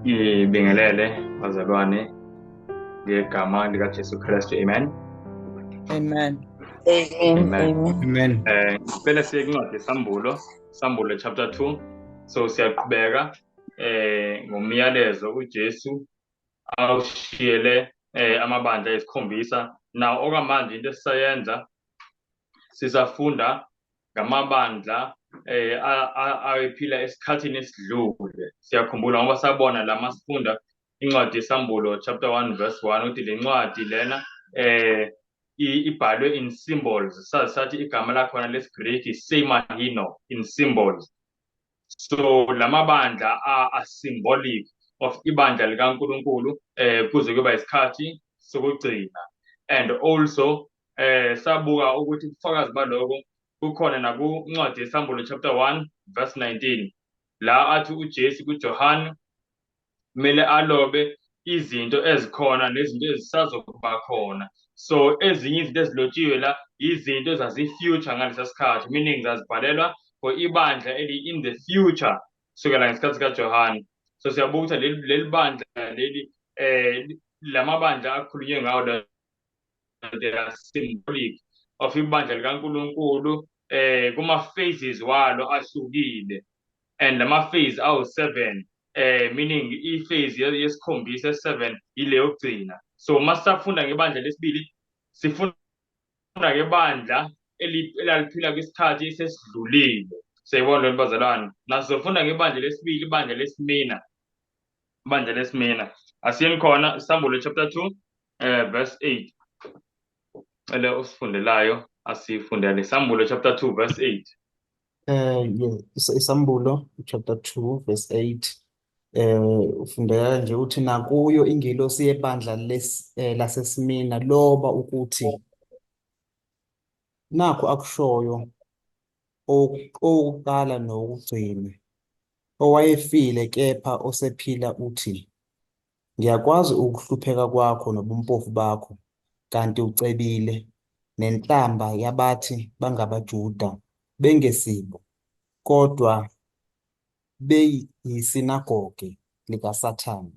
Ngibingelele bazalwane ngegama likaJesu Kristu. Amen. Amen. Amen. Amen. Amen. Amen. Ngicela siye kwincwadi yeSambulo, Sambulo chapter 2. So siyaqhubeka ngomyalezo uJesu awushiyele amabandla esikhombisa. Now okwamanje into esisayenza, sisafunda ngamabandla ayephila esikhathini esidlule. Siyakhumbula ngoba sabona la masifunda incwadi yeSambulo chapter 1 verse 1 ukuthi le ncwadi lena ibhalwe in symbols. Sazi sathi igama lakhona lesiGreek semahino, in symbols. So lamabandla are symbolic of ibandla likaNkulunkulu kuze kube isikhathi sokugcina. And also sabuka ukuthi ubufakazi baloko kukhona nakuncwadi yeSambulo chapter 1 verse 19, la athi uJesu kuJohane kumele alobe izinto ezikhona nezinto ezisazokuba khona. So ezinye izinto ezilotshiwe la izinto ezazi-future ngalesa sikhathi, meaning zazibhalelwa for ibandla eli in the future kusukela ngesikhathi sikaJohane. So siyabuka ukuthi leli bandla leli, lamabandla akhulunywe ngawo la, they are symbolic of ibandla likaNkulunkulu kuma phases walo ahlukile, and lama phase awu 7, meaning i-phase yesikhombisa, 7, ile yokugcina. So masafunda ngebandla lesibili, sifunda ngebandla elaliphila kwisikhathi esesidlulile. Siyayibona lento, bazalwane? Nasizofunda ngebandla lesibili, ibandla leSmirna. Ibandla leSmirna, asiyeni khona. Isambulo chapter 2 verse 8. Cela osifundelayo asifundele Isambulo chapter 2 verse 8. Yeah, Isambulo chapter 2 verse 8, ufundeka nje uthi, "Nakuyo ingilosi yebandla laseSmirna loba ukuthi, nakhu akushoyo owokuqala nowokugcina, owayefile kepha osephila, uthi, 'Ngiyakwazi ukuhlupheka kwakho nobumpofu bakho, kanti ucebile, nenhlamba yabathi bangabaJuda bengesibo, kodwa beyisinagoge likaSathane.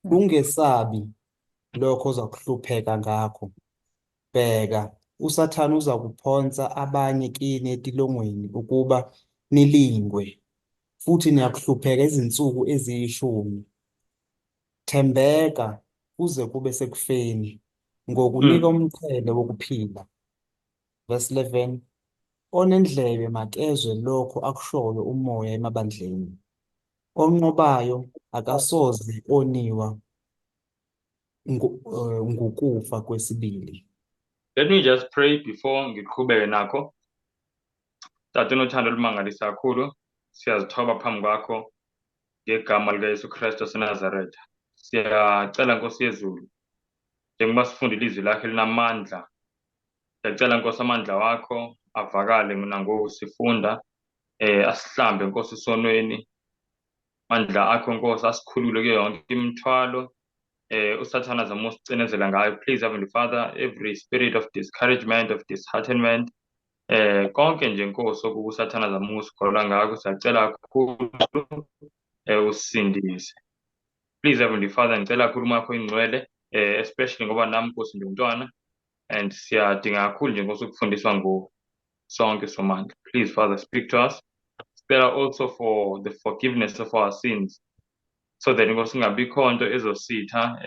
Ungesabi lokho ozakuhlupheka ngakho. Bheka, uSathane uzakuphonsa abanye kini etilongweni ukuba nilingwe, futhi niyakuhlupheka izinsuku eziyishumi. Thembeka kuze kube sekufeni, ngokunika umqhele wokuphila.'" Verse 11: "Onendlebe makezwe lokho akushoyo uMoya emabandleni. Onqobayo akasoze oniwa ngukufa kwesibili." Let me just pray before ngiqhubeke nakho. Tata onothando olumangalisa kakhulu, siyazithoba phambi kwakho ngegama likaYesu Kristu waseNazaretha. Siyacela, Nkosi yezulu, njengoba sifunda ilizwi lakho elinamandla, siyacela, Nkosi, amandla wakho avakale nangoku sifunda, asihlambe, Nkosi, sonweni. Amandla akho, Nkosi, asikhulule kuyo yonke imithwalo uSathana azama usicinezela ngayo. Please, Heavenly Father, every spirit of discouragement, of disheartenment, konke nje, Nkosi, okuba uSathana azama usigola ngakho, siyacela kakhulu usisindise. Please, Heavenly Father, ngicela kakhulu uMoya wakho ingcwele, especially ngoba nami, Nkosi, ngumntwana and siyadinga kakhulu nje, Nkosi, ukufundiswa nguwe sonke, Somandla. Please, Father, speak to us. Sicela also for the forgiveness of our sins so that, Nkosi, kungabikho nto ezositha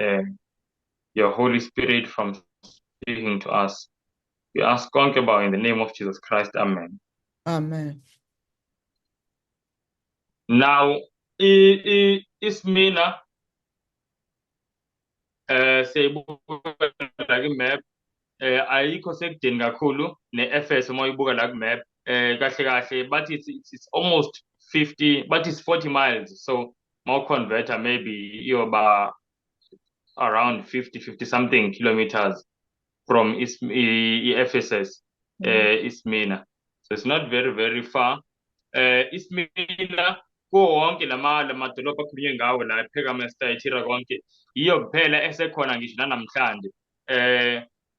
your Holy Spirit from speaking to us. We ask konke about in the name of Jesus Christ. Amen. Amen. Now, iSmyrna, siyayibuka la ku-map, ayikho sekudeni kakhulu ne-Efeso uma uyibuka la ku-map. Kahle kahle bathi it's almost 50, but it's 40 miles, so more converter maybe iyoba around 50, 50 something kilometers from i-Ephesus, iSmyrna. So it's not very very far. ISmyrna, kuwo wonke lama lamadolobha akhulunywe ngawo la, ePhergamos, Thyatira, konke, iyo kuphela esekhona ngisho nanamhlanje.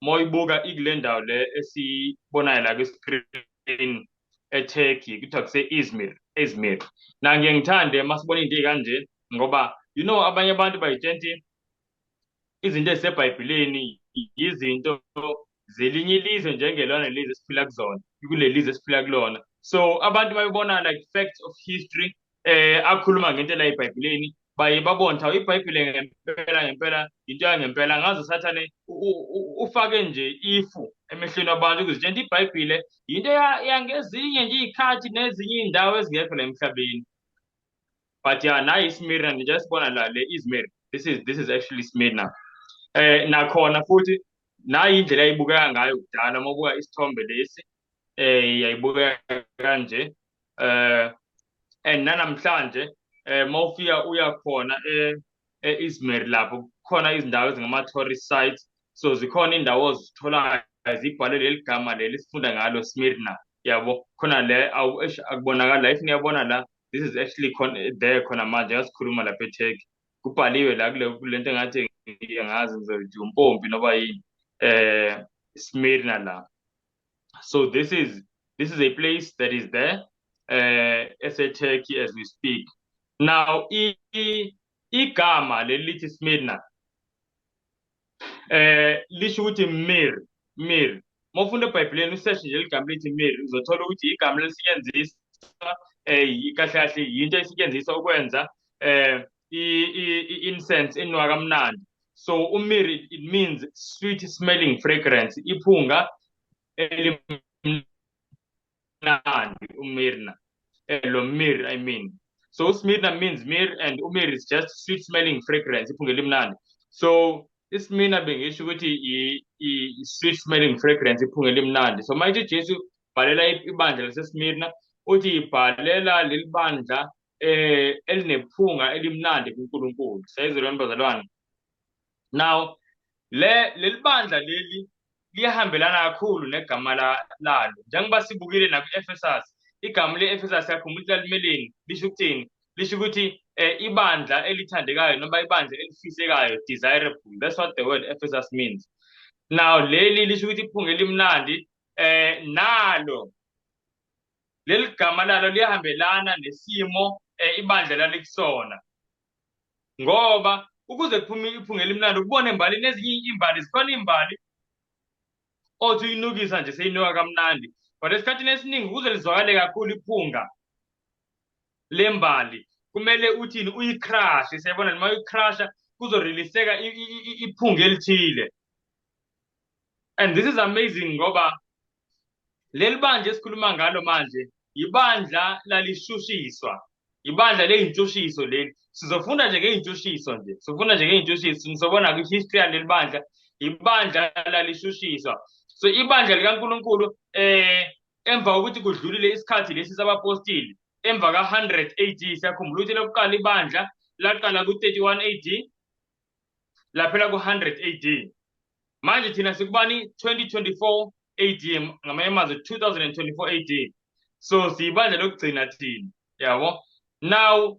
Moyibuka ikule ndawo le esibonayo la kwi-screen eTurkey, kuthiwa kuse-Izmir, Izmir. Na ngiye ngithande masibona into ey'kanje. Ngoba you know abanye abantu bayitshela izinto eziseBhayibhelini izinto zelinye ilizwe njengelona lezi esiphila kuzona, kuleli lizwe esiphila kulona. So abantu bayibona like facts of history akhuluma ngento la eBhayibhelini, baye babone ukuthi iBhayibheli ngempela ngempela into yangempela. Ngazo Sathane ufake nje ifu emehlweni wabantu ukuze tshela iBhayibhile into yangezinye nje iy'khathi nezinye iy'ndawo ezingekho la emhlabeni. But yeah, nayi iSmyrna nje sibona la, le Izmir. This is actually Smyrna. Nakhona futhi nayi indlela ayibukeka ngayo kudala. Uma ubuka isithombe lesi, yayibukeka kanje. And nanamhlanje mawufika uya khona e-Izmir, lapho kukhona izindawo ezingama-tourist sites, so zikhona indawo ozitholayo zibhalwe leli gama leli sifunda ngalo, Smyrna, yabo. Khona le akubonakala la, if niyabona la, this is actually there khona manje ngasikhuluma lapha eTurkey, kubhaliwe la kule nto engathi ngiyangazi ngizothi umpompi noba yini, Smyrna la. So this is a place that is there eseTurkey as we speak now. Igama leli lithi Smyrna lisho ukuthi myrrh. Myrrh, mawufunda eBhayibhelini, useshe nje ligama lithi myrrh, uzothola ukuthi igama lelisetshenziswa kahle kahle yinto esetshenziswa ukwenza i-incense enuka kamnandi. So umyrrh, it means sweet smelling fragrance, iphunga elimnandi umyrna, lo myrrh, I mean. So uSmyrna means myrrh and umyrrh is just sweet smelling fragrance, iphunga elimnandi. So iSmyrna bengisho ukuthi i-sweet smelling fragrance, iphunga elimnandi. So manje Jesu bhalela ibandla laseSmyrna, uthi ibhalela leli bandla elinephunga elimnandi kuNkulunkulu. Siyayizwa, bazalwane? Now le leli bandla leli liyahambelana kakhulu negama lalo, njengoba sibukile naku-Ephesus. Igama le-Ephesus, yakhumbula ukuthi lalimeleni? Lisho ukuthini? Lisho ukuthi ibandla elithandekayo noma ibandla elifisekayo, desirable. That's what the word Ephesus means. Now leli lisho ukuthi iphunga elimnandi. Nalo leli gama lalo liyahambelana nesimo ibandla lalikusona, ngoba ukuze kuphume iphunga elimnandi, ukubona embalini, ezinye imbali zikhona, imbali othi uyinukisa nje seyinuka kamnandi, but esikhathini esiningi ukuze lizwakale kakhulu iphunga lembali kumele uthini? Uyi-crush. Siyabona noma uyi-crusha kuzoriliseka iphunga elithile. And this is amazing ngoba leli bandla esikhuluma ngalo manje ibandla lalishushiswa, ibandla ley'ntshushiso leli. Sizofunda nje ngey'ntshushiso nje, sizofunda nje ngey'ntshushiso, nizobona kwi-history yaleli bandla, ibandla lalishushiswa. So ibandla likaNkulunkulu, emva kokuthi kudlulile isikhathi lesi sabapostili, emva ka-100 AD, siyakhumbula ukuthi lokuqala ibandla laqala ku-31 AD, laphela ku-100 AD. Manje thina sikubani? 2024 AD, ngamanye amazwi 2024 AD. So siyibandla lokugcina thina, yabo. Now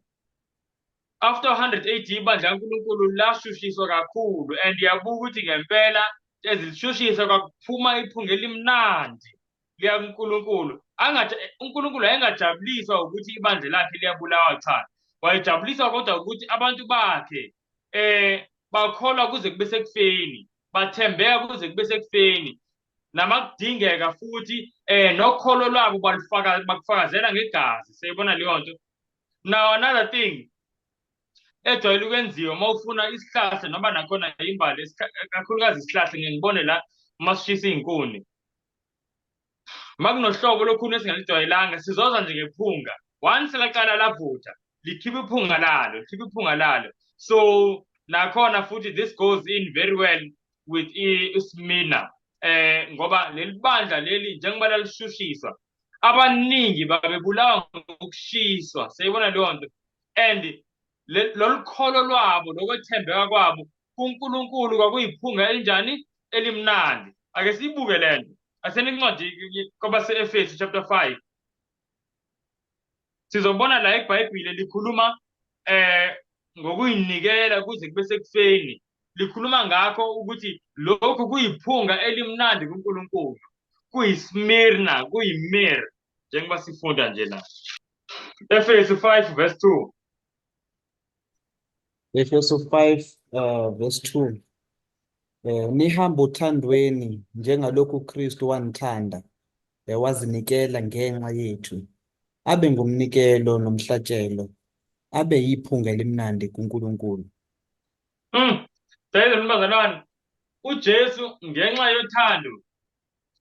after 100 AD ibandla kaNkulunkulu lashushiswa kakhulu, and yabuka ukuthi ngempela ezilishushiswa kwakuphuma iphunga elimnandi likaNkulunkulu. Angathi uNkulunkulu wayengajabuliswa ukuthi ibandla lakhe liyabulawa, cha, wayejabuliswa kodwa ukuthi abantu bakhe bakholwa kuze kube sekufeni, bathembeka kuze kube sekufeni, nama kudingeka futhi nokholo lwabo balufaka, bakufakazela ngegazi. Siyibona leyo nto. Now another thing ejwayele ukwenziwa uma ufuna isihlahla noma nakhona imbali, kakhulukazi isihlahla, ngike ngibone la uma sishisa iy'nkuni, uma kunohlobo lokhuni esingalijwayelanga, sizozwa nje ngephunga. Once laqala lavutha, likhipha iphunga lalo, likhipha iphunga lalo. So nakhona futhi this goes in very well with iSmyrna, ngoba leli bandla leli njengoba lalishushiswa, abaningi babebulawa ngokushiswa. Siyibona leyo nto. And lolu kholo lwabo, lokwethembeka kwabo kuNkulunkulu kwakuyiphunga elinjani? Elimnandi. Ake siyibuke lento. Aseni incwadi kwabase-Efesu chapter 5, sizobona la iBhayibheli likhuluma ngokuyinikela kuze kube sekufeni, likhuluma ngakho ukuthi lokhu kuyiphunga elimnandi kuNkulunkulu, kuyiSmyrna, kuyimyrrh, njengoba sifunda nje la. Efesu 5 verse 2. Efeso 5 verse 2. Nihambe othandweni njengalokhu uKristu wanithanda, wazinikela ngenxa yethu, abe ngumnikelo nomhlatshelo, abe yiphunga elimnandi kuNkulunkulu. Siyayizwa bazalwane, uJesu ngenxa yothando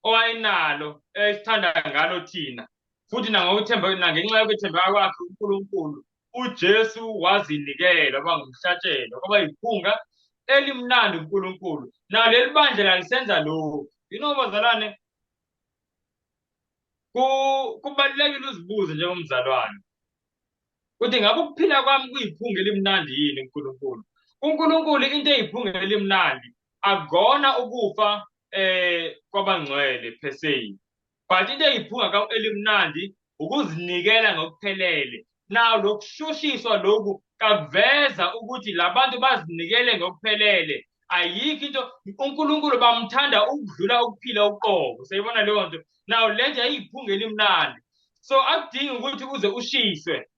owayenalo esithanda ngalo thina futhi nangokuthemba nangenxa yokwethembeka kwakhe uNkulunkulu, uJesu wazinikela kwaba ngumhlatshelo, kwaba yiphunga elimnandi kuNkulunkulu. Nalo leli bandla lalisenza lokhu. Bazalwane, kubalulekile uzibuze njengomzalwane ukuthi ngabe ukuphila kwami kuyiphunga elimnandi yini kuNkulunkulu. UNkulunkulu into eyiphunga elimnandi akukona ukufa kwabangcwele per se, but into eyiphunga elimnandi ukuzinikela ngokuphelele. Now lokushushiswa lokhu kakuveza ukuthi labantu bazinikele ngokuphelele. Ayikho into, uNkulunkulu bamthanda ukudlula ukuphila uqobo. Siyayibona leyo nto. Now le nto yayiphunga elimnandi. So akudingi ukuthi uze ushiswe,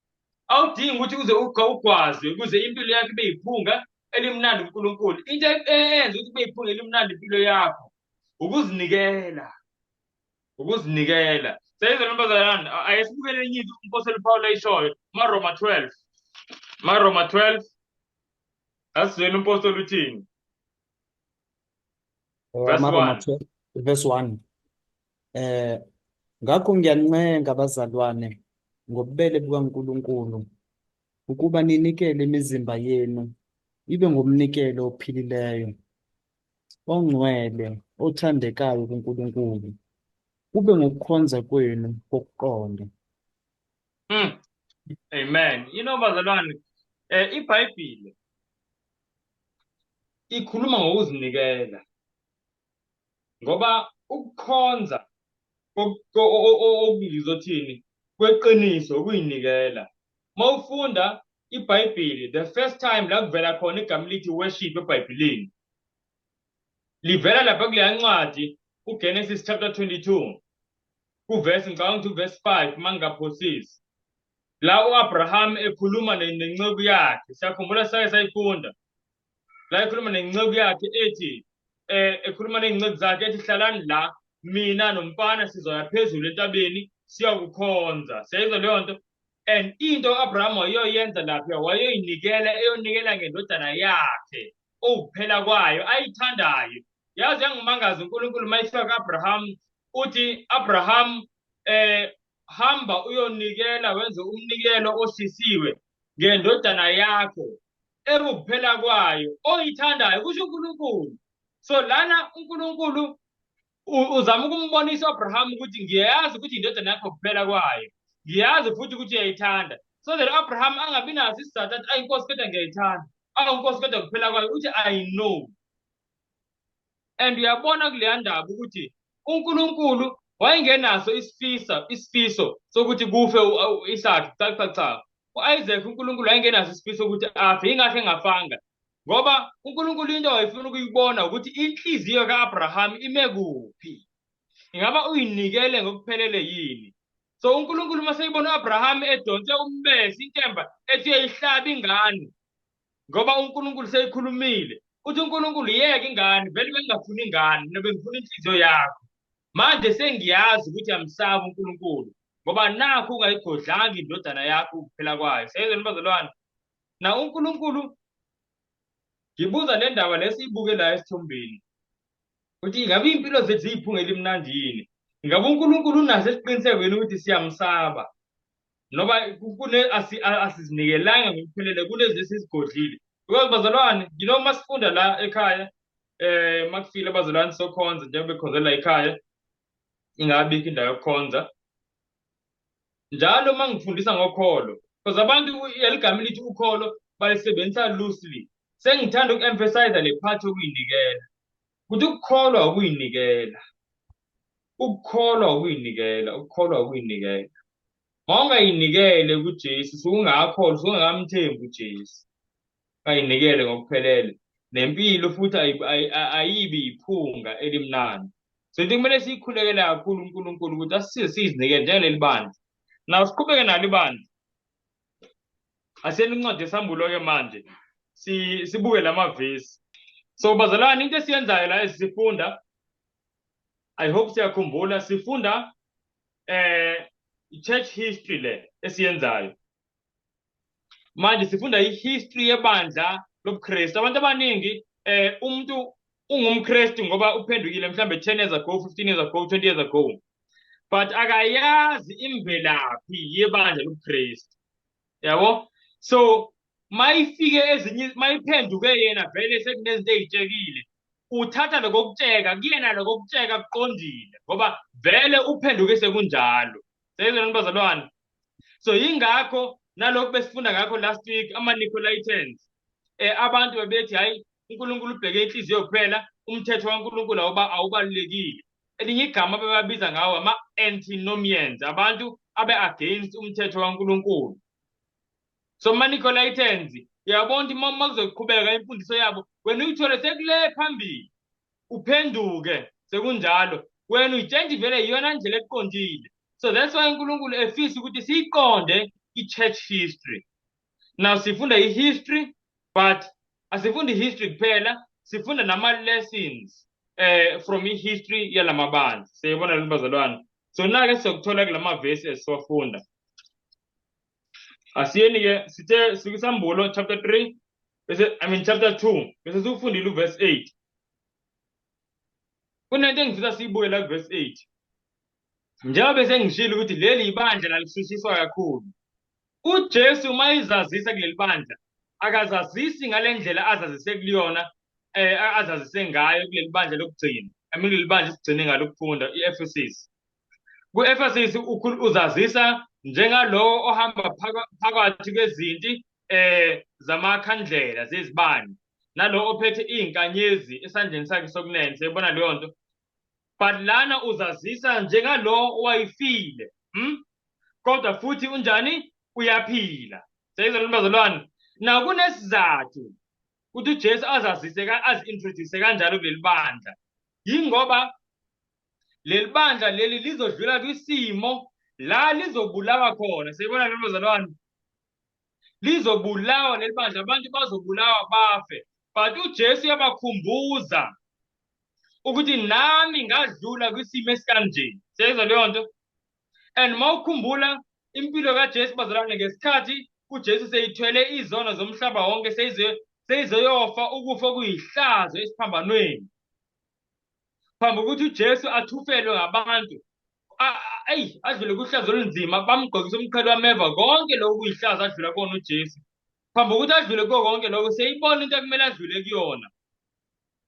awudingi ukuthi uze ugwazwe ukuze impilo yakho ibe yiphunga elimnandi kuNkulunkulu. Into eyenza ukuthi kube yiphunga elimnandi impilo yakho ukuzinikela, ukuzinikela. Seyizwe ntombazana, ayesibukele enye into uMpostoli Paul ayishoyo, maRoma 12. MaRoma 12. Asizweni uMpostoli uthini? Verse AmaRoma 1. 12, verse 1. Ngakho ngiyancenga abazalwane ngobubele bukaNkulunkulu ukuba ninikele imizimba yenu ibe ngumnikelo ophilileyo, ongcwele, othandekayo kuNkulunkulu, kube ngokukhonza kwenu kokuqonda. Amen. Bazalwane, iBhayibheli ikhuluma ngokuzinikela, ngoba ukukhonza okungizothini kweqiniso ukuyinikela. Mawufunda iBhayibheli, the first time la kuvela khona igama lithi worship eBhayibhelini, livela lapha kuleya ncwadi uGenesis chapter 22 kuverse, ngicabanga ukuthi uverse 5 mangingaphosisi, la uAbraham ekhuluma nenceku yakhe. Siyakhumbula sake sayifunda la ekhuluma nenceku yakhe ethi, ekhuluma ney'nceku zakhe ethi, hlalani la, mina nomfana sizoya phezulu entabeni siyakukhonza. Siyayizwa leyo nto? And into uAbraham wayoyenza lapha, wayoyinikela, eyonikela ngendodana yakhe okuphela kwayo ayithandayo. Yazi yangimangaza uNkulunkulu mayifika kuAbraham, uthi Abraham, hamba uyonikela, wenze umnikelo oshisiwe ngendodana yakho ekuphela kwayo oyithandayo, kusho uNkulunkulu. So lana uNkulunkulu uzama ukumbonisa uAbraham ukuthi ngiyazi ukuthi indodana yakho kuphela kwayo, ngiyazi futhi ukuthi uyayithanda, so that Abraham angabi naso isizathu athi, ayi Nkosi kodwa ngiyayithanda, awu Nkosi kodwa kuphela kwayo, uthi I know. And uyabona kuleya ndaba ukuthi uNkulunkulu wayengenaso isifiso sokuthi kufe u-Isaac. Cha, cha, cha. U-Isaac uNkulunkulu wayengenaso isifiso ukuthi afe, ingakho engafanga, ngoba uNkulunkulu into wayefuna ukuyibona ukuthi inhliziyo kaAbraham ime kuphi, ingaba uyinikele ngokuphelele yini. So uNkulunkulu uma seyibona uAbraham edonse umbese, inkemba ethi uyayihlaba ingane, ngoba uNkulunkulu seyikhulumile, uthi uNkulunkulu yeke ingane, vele bengingafuni ingane, mina bengifuna inhliziyo yakho. Manje sengiyazi ukuthi amsaba uNkulunkulu, ngoba nakho ungayigodlanga indodana yakho ukuphela kwayo. Siyayizwa bazalwane? Na uNkulunkulu, ngibuza le ndaba lesiyibuke la esithombeni, ukuthi ingabe impilo zethu ziyiphunga elimnandi yini? Ingabe uNkulunkulu unaso isiqiniseko yini ukuthi siyamsaba? Noba asizinikelanga ngokuphelele kulezi esizigodlile. Because bazalwane, uma sifunda la ekhaya, makufile abazalwane sokhonza njengoba bekhonzela ekhaya, ingabikho indawo yokukhonza. Njalo uma ngifundisa ngokholo, because abantu eligama elithi ukholo balisebenzisa loosely. Sengithanda uku-emphasize le part yokuyinikela. Ukuthi ukukholwa ukuyinikela. Ukukholwa ukuyinikela, ukukholwa ukuyinikela. Mawungayinikele kuJesu, sukungakholwa, sukungamthembi uJesu. Ayinikele ngokuphelele. Nempilo futhi ayibi iphunga elimnandi. So into kumele siyikhulekele kakhulu uNkulunkulu ukuthi asisize sizinikele njengaleli bandla. Now siqhubeke nalo ibandla. Asiyeni incwadi yesambulo ke manje. Sibuke lamavesi. So bazalwane, into esiyenzayo la esifunda, I hope siyakhumbula, sifunda church history le esiyenzayo. Manje sifunda i-history yebandla lobuKristu. Abantu abaningi umuntu ungumKristu ngoba uphendukile mhlambe 10 years ago, 15 years ago, 20 years ago. But akayazi imvelaphi yebandla lobuKristu. Yabo? So mayifike ezinye, mayiphenduke yena vele sekunezinto ey'tshekile, uthatha lokho kutsheka kuyena, lokho kutsheka kuqondile ngoba vele uphenduke sekunjalo. Seyizona bazalwane. So yingakho nalokhu besifunda ngakho last week, ama-Nicolaitans, abantu bebethi hayi, uNkulunkulu ubheke inhliziyo kuphela, umthetho kaNkulunkulu awubalulekile. Elinye igama abebabiza ngawo ama-antinomians, abantu abe-against umthetho kaNkulunkulu. So ama-Nicolaitans, uyabona ukuthi uma kuzoqhubeka imfundiso yabo, wena uyithole sekule phambili, uphenduke sekunjalo, wena uyitshentshe vele iyona ndlela eqondile. So that's why uNkulunkulu efisa ukuthi siyiqonde i-church history. Now sifunda i-history, but asifundi i-history kuphela, sifunda nama-lessons from i-history yalamabandla. Siyayibona lento bazalwane? So nake sizokuthola kulamavesi esiwafunda. Asiyeni ke, sithe sikusambulo chapter 3 bese, I mean chapter 2, bese siwufundile uverse 8. Kunento engifisa siyibuke la kuverse 8. Njengoba bese ngishilo ukuthi leli ibandla lalishushiswa kakhulu. uJesu mayizazisa kuleli bandla, akazazisi ngale ndlela azazise kuliyona, azazise ngayo kuleli bandla lokugcina. I mean kuleli bandla esigcine ngalo ukufunda, iEphesus. Ku-Ephesus uzazisa njengalowo ohamba phakathi kwezinti zamakhandlela zezibani, nalo ophethe iy'nkanyezi esandleni sakhe sokunene. Siyayibona leyo nto. But lana uzazisa njengalo owayefile, Kodwa futhi unjani? Uyaphila. Siyayizwa bazalwane? Na kunesizathu ukuthi uJesu azazise, azi-introduce kanjalo kuleli bandla. Yingoba leli bandla leli lizodlula kwisimo la lizobulawa khona. Siyibona lelo bazalwane? Lizobulawa leli bandla, abantu bazobulawa bafe. But uJesu uyabakhumbuza ukuthi nami ngadlula kwisimo esikanje. Siyayizwa leyo nto? And mawukhumbula impilo kaJesu bazalwane, ngesikhathi uJesu seyithwele izono zomhlaba wonke, seyizoyofa ukufa okuyihlazo esiphambanweni. Phambi kokuthi uJesu athufelwe ngabantu, eyi adlule kuhlazo olunzima, bamgqokisa umqhele wameva, konke lokhu kuyihlazo adlula kona uJesu. Phambi kokuthi adlule kuko konke lokho, seyibona into ekumele adlule kuyona.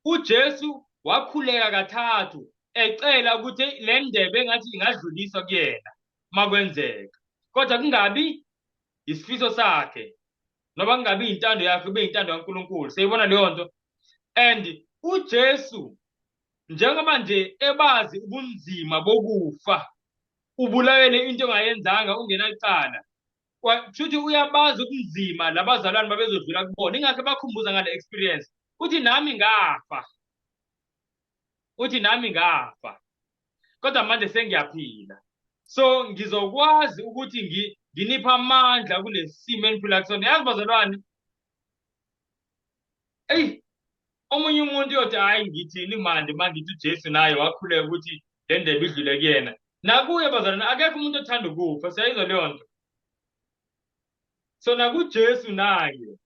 uJesu wakhuleka kathathu ecela ukuthi le ndebe engathi ingadluliswa kuyena makwenzeka, kodwa kungabi isifiso sakhe noma kungabi intando yakhe, kube intando kaNkulunkulu. Siyibona leyo nto. And uJesu njengoba nje ebazi ubunzima bokufa, ubulawele into ongayenzanga ungenacala, kushuthi uyabazi ubunzima labazalwane babezodlula kubona. Ingakho bakhumbuza ngale experience, uthi nami ngafa, uthi nami ngafa, kodwa manje sengiyaphila, so ngizokwazi ukuthi nginipha amandla kulesi simo eniphila kusona. Yazi bazalwane, eyi omunye umuntu uyothi hayi ngithini manje mangithi uJesu naye wakhuleka ukuthi le ndebe idlule kuyena. Nakuye bazalwane, akekho umuntu othanda ukufa. Siyayizwa leyo nto? So nakuJesu naye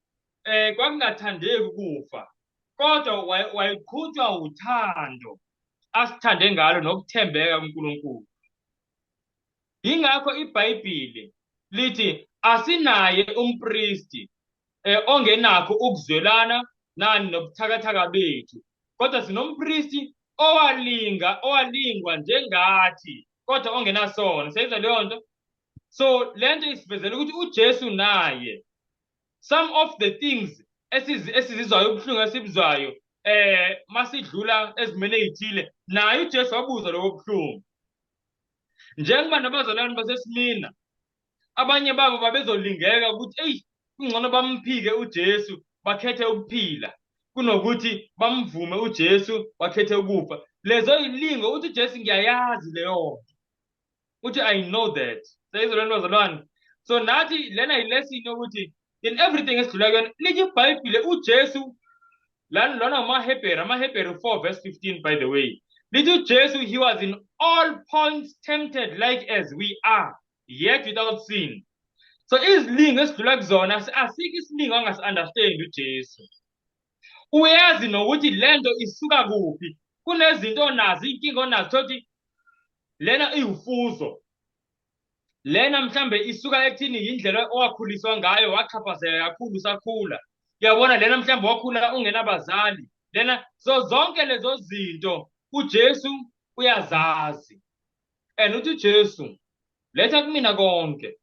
kwakungathandeki ukufa, kodwa wayeqhutshwa uthando asithande ngalo nokuthembeka kuNkulunkulu. Yingakho iBhayibheli lithi asinaye umpristi ongenakho ukuzwelana nani nobuthakathaka bethu, kodwa sinompristi owalingwa njengathi kodwa ongenasono. Siyayizwa leyo nto? So lento isivezela ukuthi uJesu naye, some of the things esizizwayo, ubuhlungu esibuzwayo masidlula ezimeni ezithile, naye uJesu wabuzwa lobo buhlungu. Njengoba nabazalwane baseSmina, abanye babo babezolingeka ukuthi eyi kungcono bamphike uJesu bakhethe ukuphila kunokuthi bamvume uJesu bakhethe ukufa. Lezo yilingo uthi uJesu ngiyayazi leyo nto, uthi I know that. Seyizwa lento bazalwane? So nathi lena yilesson yokuthi In everything esidlula kuyona, lithi iBhayibhile uJesu lana lona amaHebheru, amaHebheru 4 verse 15, by the way. Lithi uJesu, he was in all points tempted like as we are, yet without sin. So izilingo esidlula kuzona, asikho isilingo angasi-understand uJesu. Uyazi nokuthi lento isuka kuphi. Kunezinto onazo, inkinga onazo, thothi lena iwufuzo. Lena mhlambe isuka ekuthini indlela owakhuliswa ngayo, wachaphazeka kakhulu usakhula. Uyabona, lena mhlambe wakhula ungenabazali. Lena, so zonke lezo zinto uJesu uyazazi. And uthi uJesu, letha kumina konke.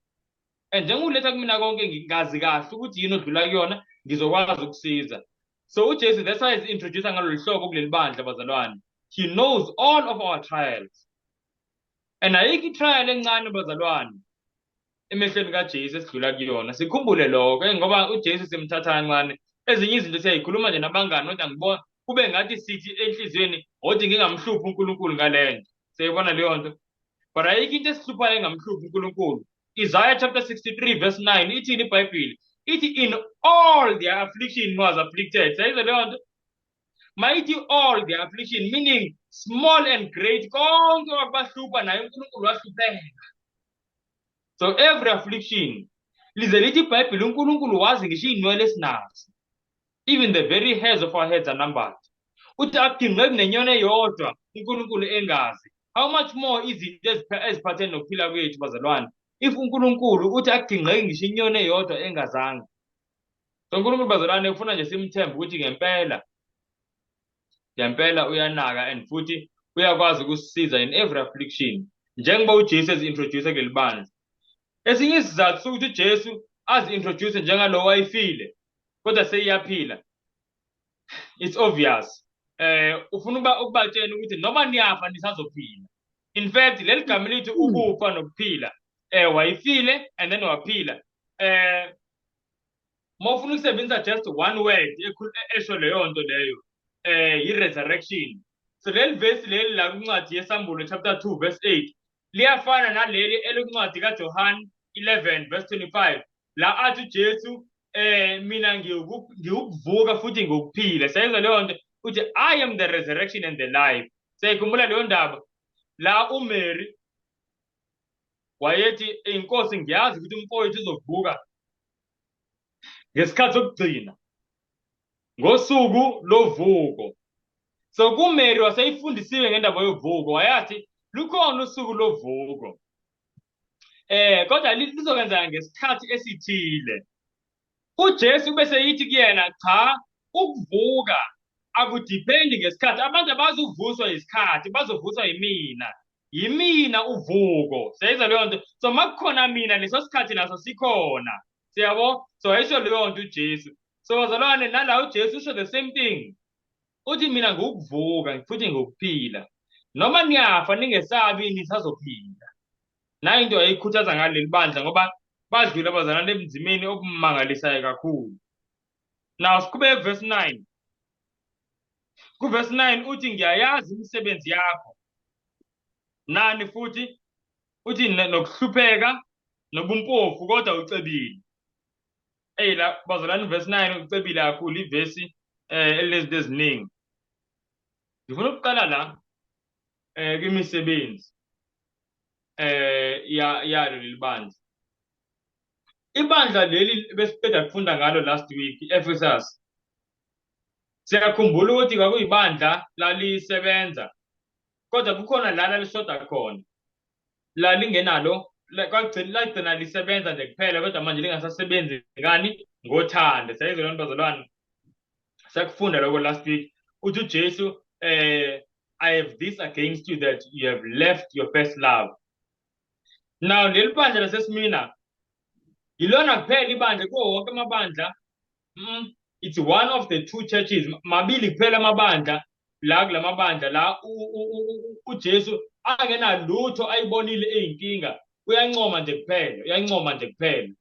And njengokuletha kumina konke, ngingazi kahle ukuthi yini odlula kuyona, ngizokwazi ukusiza. So uJesu, that's why he's introduced ngalolu hlobo kuleli bandla, bazalwane. He knows all of our trials. And ayikho i-trial encane, bazalwane, emehlweni kaJesu esidlula kuyona. Sikhumbule lokho, ngoba uJesu simthatha kancane. Ezinye izinto siyayikhuluma nje nabangani, kodwa ngibona kube ngathi sithi enhliziyweni, othi ngingamhluphi uNkulunkulu ngale nto. Siyayibona leyo nto. But ayikho into esihluphayo engamhluphi uNkulunkulu. Isaiah chapter 63 verse 9, ithini iBhayibheli? Ithi in all their affliction he was afflicted. Siyayizwa leyo nto? Mayithi all their affliction, meaning small and great, konke okwakubahlupha naye uNkulunkulu wahlupheka. So every affliction, lize lithi iBhayibheli uNkulunkulu wazi ngisho iy'nwele esinazo. Even the very hairs of our heads are numbered. Uthi akudingeki nenyoni eyodwa uNkulunkulu engazi. How much more izinto eziphathene nokuphila kwethu, bazalwane? If uNkulunkulu uthi akudingeki ngisho inyoni eyodwa engazange. So uNkulunkulu, bazalwane, ufuna nje simthembe ukuthi ngempela ngempela uyanaka and futhi uyakwazi ukusisiza in every affliction, njengoba uJesu ezi-introduce kuleli bandla. Esinye isizathu sokuthi uJesu azi-introduce njengalo wayefile kodwa seyiyaphila, it's obvious, ufuna ukubatshela ukuthi noma niyafa nisazophila. In fact, leli gama lithi ukufa nokuphila, wayefile and then waphila. Mawufuna ukusebenzisa just one word esho leyo nto leyo, i-resurrection. So leli verse leli la kwincwadi yeSambulo chapter 2 verse 8 liyafana naleli elikuncwadi kaJohn 11 verse 25, la athi uJesu, mina ngiwukuvuka futhi ngikuphila. Siyayizwa leyo nto? Uthi, "I am the resurrection and the life." Siyayikhumbula leyo ndaba la uMary wayethi, "Inkosi, ngiyazi ukuthi umfowethu uzovuka ngesikhathi sokugcina, ngosuku lovuko." So kuMary waseyifundisiwe ngendaba yovuko, wayathi lukhona usuku lovuko, kodwa lizokwenzeka ngesikhathi esithile. UJesu bese yithi kuyena, cha, ukuvuka akudipendi ngesikhathi. Abantu abazuvuswa isikhathi, bazovuswa yimina. Yimina uvuko. Siyayizwa leyo nto? So makukhona mina, leso sikhathi naso sikhona. Siyabo? So ayisho leyo nto uJesu. So bazalwane, nala uJesu usho the same thing. Uthi mina ngukuvuka futhi ngokuphila. Noma niyafa, ningesabi, nisazophila. Nayo into ayikhuthaza ngaleli bandla, ngoba badlula, abazalwane, ebunzimeni obumangalisayo kakhulu. Now siqhubeke verse 9. Ku-verse 9 uthi, ngiyayazi imisebenzi yakho. Nani futhi? Uthi nokuhlupheka nobumpofu, kodwa ucebile. Ey, la bazalwane, verse 9 ucebile kakhulu, ivesi elinezinto eziningi. Ngifuna ukuqala la kwimisebenzi ya yalo leli bandla. Ibandla leli besiqeda kufunda ngalo last week, Ephesus. Siyakhumbula ukuthi kwakuyibandla lalisebenza, kodwa kukhona la lalishoda khona. Lalingenalo, kwagcina lagcina lisebenza nje kuphela, kodwa manje lingasasebenzi ngani? Ngothando. Siyayizwa lento, bazalwane? Sakufunda lokho last week. Uthi uJesu, "I have this against you, that you have left your first love." Now leli bandla laseSmyrna yilona kuphela ibandla kuwo wonke amabandla. It's one of the two churches, mabili kuphela amabandla la kulamabandla la uJesu angenalutho ayibonile eyinkinga, uyancoma nje kuphela, uyancoma nje kuphela.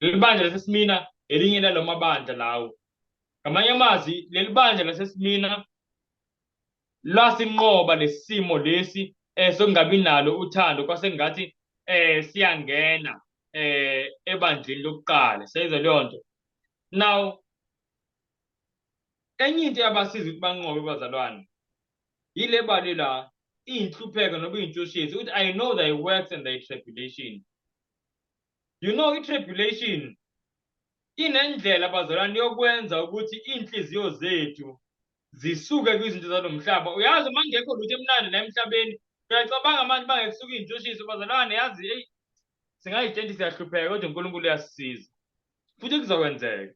Leli bandla laseSmyrna elinye lalo mabandla lawo. Ngamanye amazwi, leli bandla laseSmyrna lasinqoba lesimo lesi sokungabi nalo uthando, kwase ngathi siyangena. Ebandleni lokuqala. Siyayizwa leyo nto. Now enye into yabasiza ukuthi banqobe, bazalwane, yile bali la iy'nhlupheko noma iy'ntshushiso, ukuthi "I know thy works and thy tribulation." I-tribulation inendlela, bazalwane, yokwenza ukuthi iy'nhliziyo zethu zisuke kwizinto zalo mhlaba. Uyazi, uma kungekho lutho emnandi la emhlabeni, uyacabanga manje uma ngekusuka iy'ntshushiso, bazalwane, yazi, eyi, singayitshela ukuthi siyahlupheka, kodwa uNkulunkulu uyasisiza futhi kuzokwenzeka.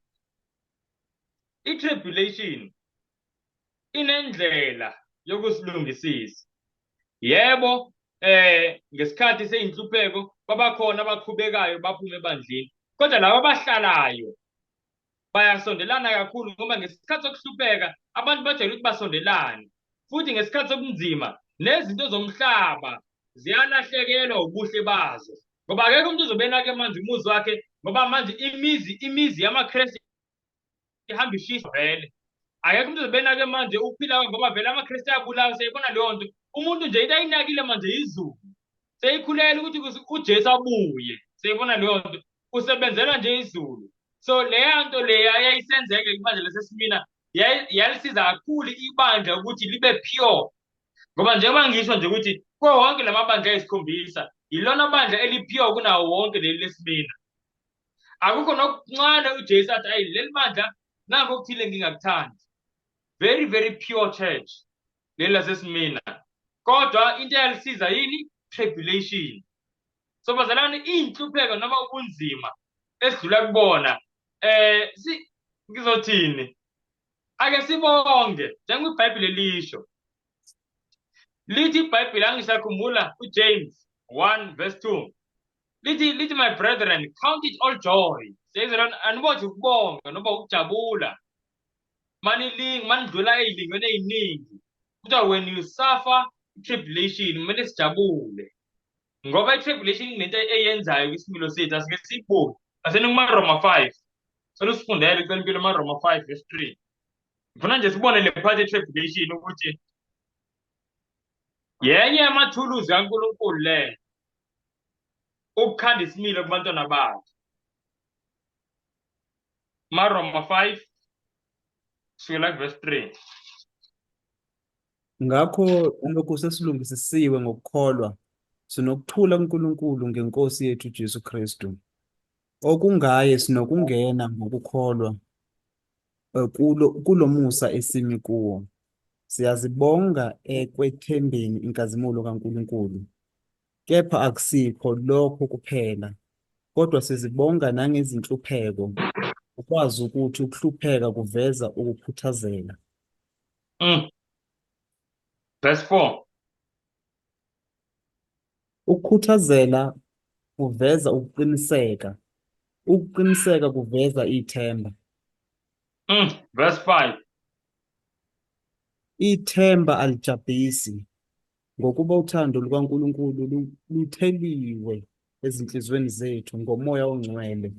I-tribulation inendlela yokusilungisisa. Yebo, ngesikhathi seyinhlupheko babakhona abaqhubekayo baphume ebandleni, kodwa laba abahlalayo bayasondelana kakhulu, ngoba ngesikhathi sokuhlupheka abantu bajwayele ukuthi basondelane, futhi ngesikhathi sobunzima nezinto zomhlaba ziyalahlekelwa ubuhle bazo, ngoba akekho umuntu ozobe enake manje umuzi wakhe, ngoba manje imizi yamaKristu ihamba ishisa vele. Akekho umuntu ozobe enake manje ukuphila, ngoba vele amaKristu ayabulawa. Siyayibona leyo nto. Umuntu nje into ayinakile manje izulu, seyikhulela ukuthi uJesu abuye. Siyayibona leyo nto, usebenzela nje izulu. So leya nto leya yayisenzeka ibandla laseSmina yalisiza kakhulu ibandla ukuthi libe pure, ngoba njengoba ngisho nje ukuthi kuwo wonke lamabandla ayisikhombisa, yilona bandla eli-pure kunawo wonke leli leSmina. Akukho nokuncane uJesu athi, "Ayi, leli bandla nakho okuthile ngingakuthandi." Very, very pure church leli laseSmina. Kodwa into eyalisiza yini? Tribulation. So bazalwane, iy'nhlupheko noma ubunzima esidlula kubona, si ngizothini, ake sibonge njengoba iBhayibheli lisho. Lithi iBhayibheli, angisakhumbula, uJames 1 verse 2, lithi, "My brethren, count it all joy." Siyezwa, anibothi ukubonga noma ukujabula manilingi manidlula ey'lingweni ey'ningi. Kuthiwa when you suffer tribulation, kumele sijabule, ngoba i-tribulation inento eyenzayo kwisimilo sethu. Asike siyibuke, aseni kumaRoma 5. Sele usifundele icela impilo, amaRoma 5 verse 3. Ngifuna nje sibone le part ye-tribulation ukuthi yenye yamathuluzi kaNkulunkulu le ukukhanda isimilo kubantwana bakhe. MaRoma 5 kusukela verse 3. Ngakho lokhu sesilungisisiwe ngokukholwa, sinokuthula kuNkulunkulu ngeNkosi yethu uJesu Kristu, okungaye sinokungena ngokukholwa kulo musa esimi kuwo. Siyazibonga ekwethembeni inkazimulo kaNkulunkulu. Kepha akusikho lokho kuphela, kodwa sizibonga nangezinhlupheko, ukwazi ukuthi ukuhlupheka kuveza ukukhuthazela. Verse 4. Ukukhuthazela kuveza ukuqiniseka, ukuqiniseka kuveza ithemba. Verse 5. Ithemba alijabhisi, ngokuba uthando lukaNkulunkulu lutheliwe ezinhliziyweni zethu ngoMoya oNgcwele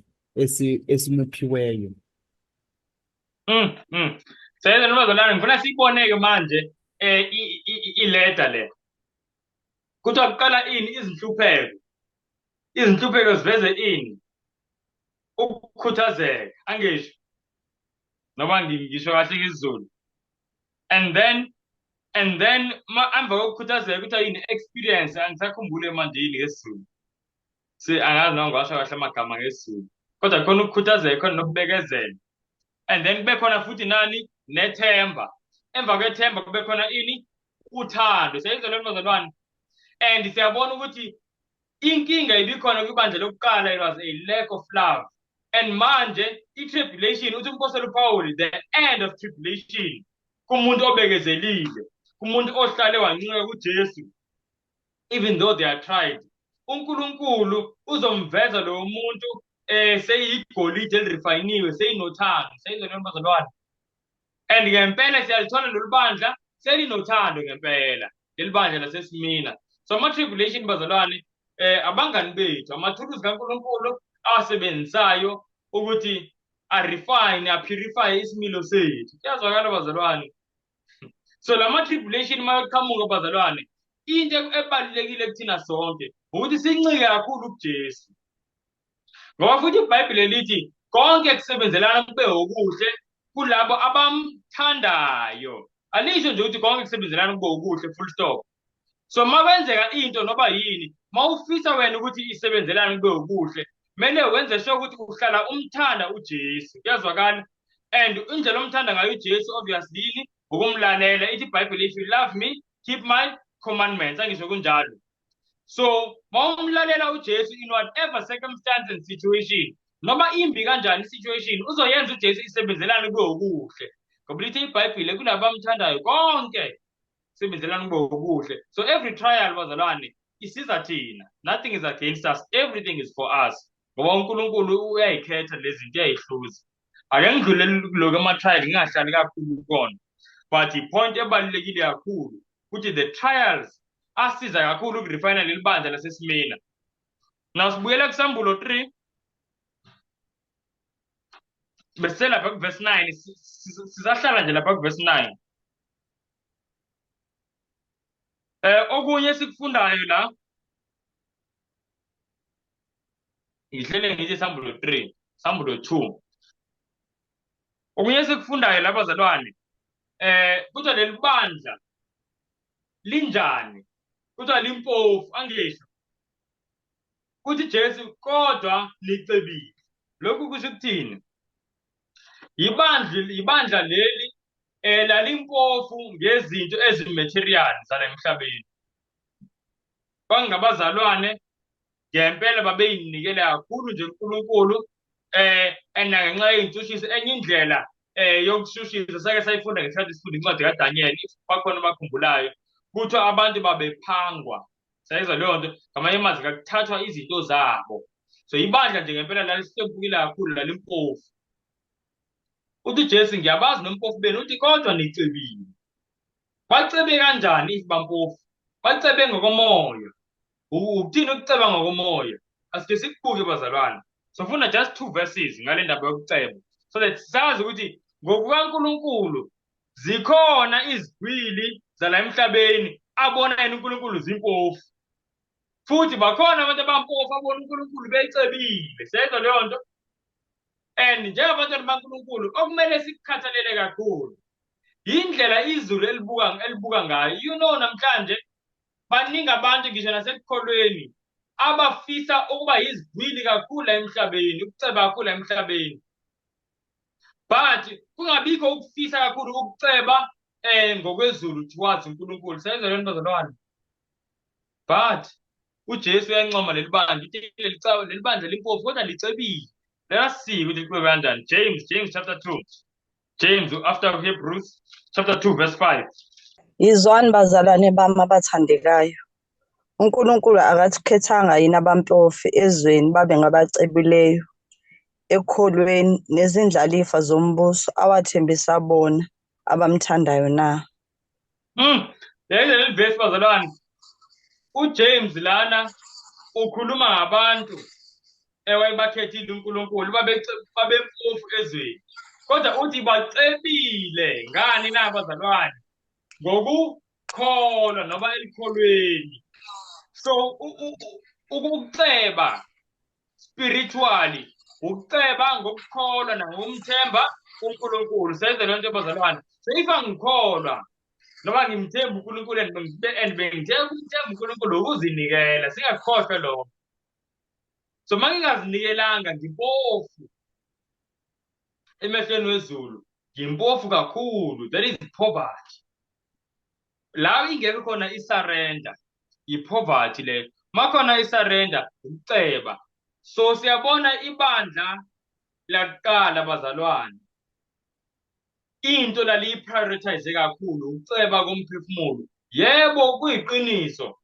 esimuphiweyo. Seyeza noma zolana, ngifuna siyibone-ke manje ileta le. Kuthiwa kuqala ini? Izinhlupheko. Izinhlupheko ziveze ini? Ukukhuthazeka, angisho? Noma ngisho kahle isiZulu. And then ma emva kokukhuthazeka kuthiwa yini? Experience, angisakhumbule manje yini ngesiZulu. Si angazi noma ngiwasho kahle amagama ngesiZulu. Kodwa khona ukukhuthazeka, khona nokubekezela. And then kube khona futhi nani? Nethemba. Emva kwethemba kube khona ini? Uthando. Siyayizwa leyo, bazalwane? And siyabona ukuthi inkinga ibikhona kwibandla lokuqala, it was a lack of love. And manje i-tribulation, uthi umpostoli uPaul, the end of tribulation kumuntu obekezelile, kumuntu ohlale wancika kuJesu even though they are tried, uNkulunkulu uzomveza lowo muntu seyigolide elirefayiniwe, seyinothando. Seyizwa leyo, bazalwane? And ngempela siyalithola lolu bandla selinothando ngempela, leli bandla laseSmina. So ama-tribulation, bazalwane, abangani bethu, amathuluzi kaNkulunkulu awasebenzisayo ukuthi a-refine, a-purify isimilo sethu. Kuyazwakala, bazalwane? So lama tribulation mayoqhamuka, bazalwane, into ebalulekile kuthina sonke ukuthi sincike kakhulu kuJesu. Ngoba futhi iBhayibheli lithi konke kusebenzelana kube okuhle kulabo abamthandayo. Alisho nje ukuthi konke kusebenzelana kube okuhle full stop. So uma kwenzeka into noba yini, uma ufisa wena ukuthi isebenzelane kube okuhle, kumele wenze sure ukuthi uhlala umthanda uJesu. Kuyazwakala? And indlela omthanda ngayo uJesu obviously yini? Ukumlalela. Ithi iBhayibheli if you love me, keep my commandments. Angisho kunjalo. So mawumlalela uJesu in whatever circumstance and situation, noma imbi kanjani i-situation, uzoyenza uJesu isebenzelane kube okuhle. Ngoba lithi iBhayibheli kulabamthandayo konke sebenzelana kube okuhle. So every trial bazalwane isiza thina. Nothing is against us, everything is for us. Ngoba uNkulunkulu uyayikhetha lezi zinto uyayihluza. Ake ngidlule kuloko ama-trial ngingahlali kakhulu kona. But i-point ebalulekile kakhulu ukuthi the trials asiza kakhulu ukurefina leli bandla laseSmina. Now sibuyela kuSambulo 3 bese lapha kuverse 9 sisahlala nje lapha kuverse 9. Okunye esikufundayo la ngihlele ngithi Sambulo 3, Sambulo 2. Okunye esikufundayo la bazalwane kuthiwa leli bandla linjani? Kuthiwa limpofu angisho. Kuthi Jesu kodwa licebile. Lokhu kusho ukuthini? Ibandla leli lalimpofu ngezinto ezimaterial zala emhlabeni. Kwangabazalwane ngempela babeyinikele kakhulu nje kuNkulunkulu and ngenxa yey'ntshutshiso enye indlela yokushushisa sake sayifunda ngesikhathi sifunda incwadi kaDaniel if bakhona abakhumbulayo kuthiwa abantu babephangwa sayizwa leyo nto ngamanye amazwi kakuthathwa izinto zabo. So ibandla nje ngempela lalihlebukile kakhulu lalimpofu. Uthi Jesu ngiyabazi nompofu benu uthi kodwa nicebile. Bacebe kanjani if bampofu? Bacebe ngokomoya. Ukuthini ukuceba ngokomoya? Asike sikubuke bazalwane. Sofuna just two verses ngale ndaba yokuceba so that sazi ukuthi ngokukaNkulunkulu zikhona izigwili zala emhlabeni abona yena uNkulunkulu zimpofu. Futhi bakhona abantu abampofu abona uNkulunkulu becebile. Siyayizwa leyo nto? And njengabantwana baNkulunkulu okumele sikukhathalele kakhulu yindlela izulu elibuka ngayo. You know namhlanje baningi abantu ngisho nasekukholweni abafisa ukuba yizigwili kakhulu la emhlabeni, ukuceba kakhulu la emhlabeni. But kungabikho ukufisa kakhulu ukuceba ngokwezulu towards uNkulunkulu. Siyayizwa leyo nto bazalwane? But uJesu uyancoma leli bandla, uthi leli bandla limpofu kodwa licebile. Let us see ukuthi licebe kanjani. James chapter 2. James after Hebrews chapter 2 verse 5. Yizwani bazalwane bami abathandekayo. uNkulunkulu akathkhethanga yini abampofu ezweni babe ngabacebileyo ekukholweni nezindlalifa zombuso awathembisa bona abamthandayo na? Leli verse bazalwane. uJames lana ukhuluma ngabantu ewayebakhethile uNkulunkulu babempofu ezweni. Kodwa uthi bacebile ngani na bazalwane? Ngokukholwa noma elikholweni. So ukuceba spiritually ukuceba ngokukholwa nangokumthemba uNkulunkulu. Senze lento bazalwane. So if angikholwa noma ngimthemba uNkulunkulu and bengithe ukumthemba uNkulunkulu ukuzinikela, singakhohlwa lokho. So uma ngingazinikelanga ngimpofu emehlweni wezulu, ngimpofu kakhulu. That is poverty. La ingekho khona i-surrender, i-poverty leyo. Makhona i-surrender, ukuceba. So siyabona ibandla lakuqala bazalwane, into laliyi-prioritize kakhulu ukuceba komphefumulo. Yebo, kuyiqiniso.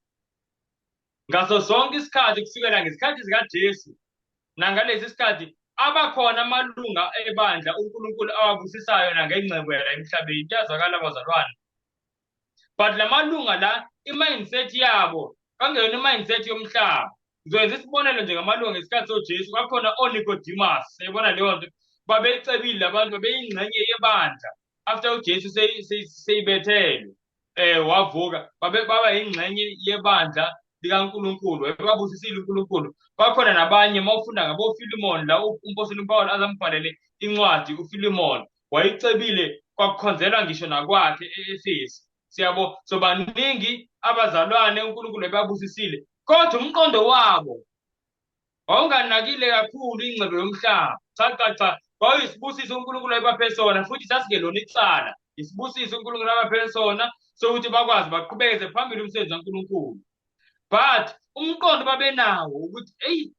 Ngaso sonke isikhathi kusukela ngesikhathi sikaJesu nangalesi sikhathi abakhona amalunga ebandla uNkulunkulu awabusisayo nangengcebo yala emhlabeni. Kuyazwakala bazalwane. But lamalunga la i-mindset yabo kangeyona i-mindset yomhlaba. Ngizoyenza isibonelo nje ngamalunga ngesikhathi soJesu, kwakhona oNicodemus, siyayibona leyo nto, babecebile abantu, babeyingxenye yebandla after uJesu seyibethelwe wavuka, baba yingxenye yebandla. likaNkulunkulu, wayebabusisile uNkulunkulu. Bakhona nabanye, uma ufunda ngaboFilimon la umpostoli uPawulu azambhalele incwadi uFilimon, wayicebile kwakukhonzelwa ngisho nakwakhe e-Efesu. Siyabo, so baningi abazalwane uNkulunkulu ebabusisile, kodwa umqondo wabo wawunganakile kakhulu ingcebo yomhlaba. Cha cha cha, kwakuyisibusiso uNkulunkulu ayebaphe sona, futhi sasingelona icala. Isibusiso uNkulunkulu abaphe sona sokuthi bakwazi baqhubekeze phambili umsebenzi kaNkulunkulu. But umqondo babenawo ukuthi eyi,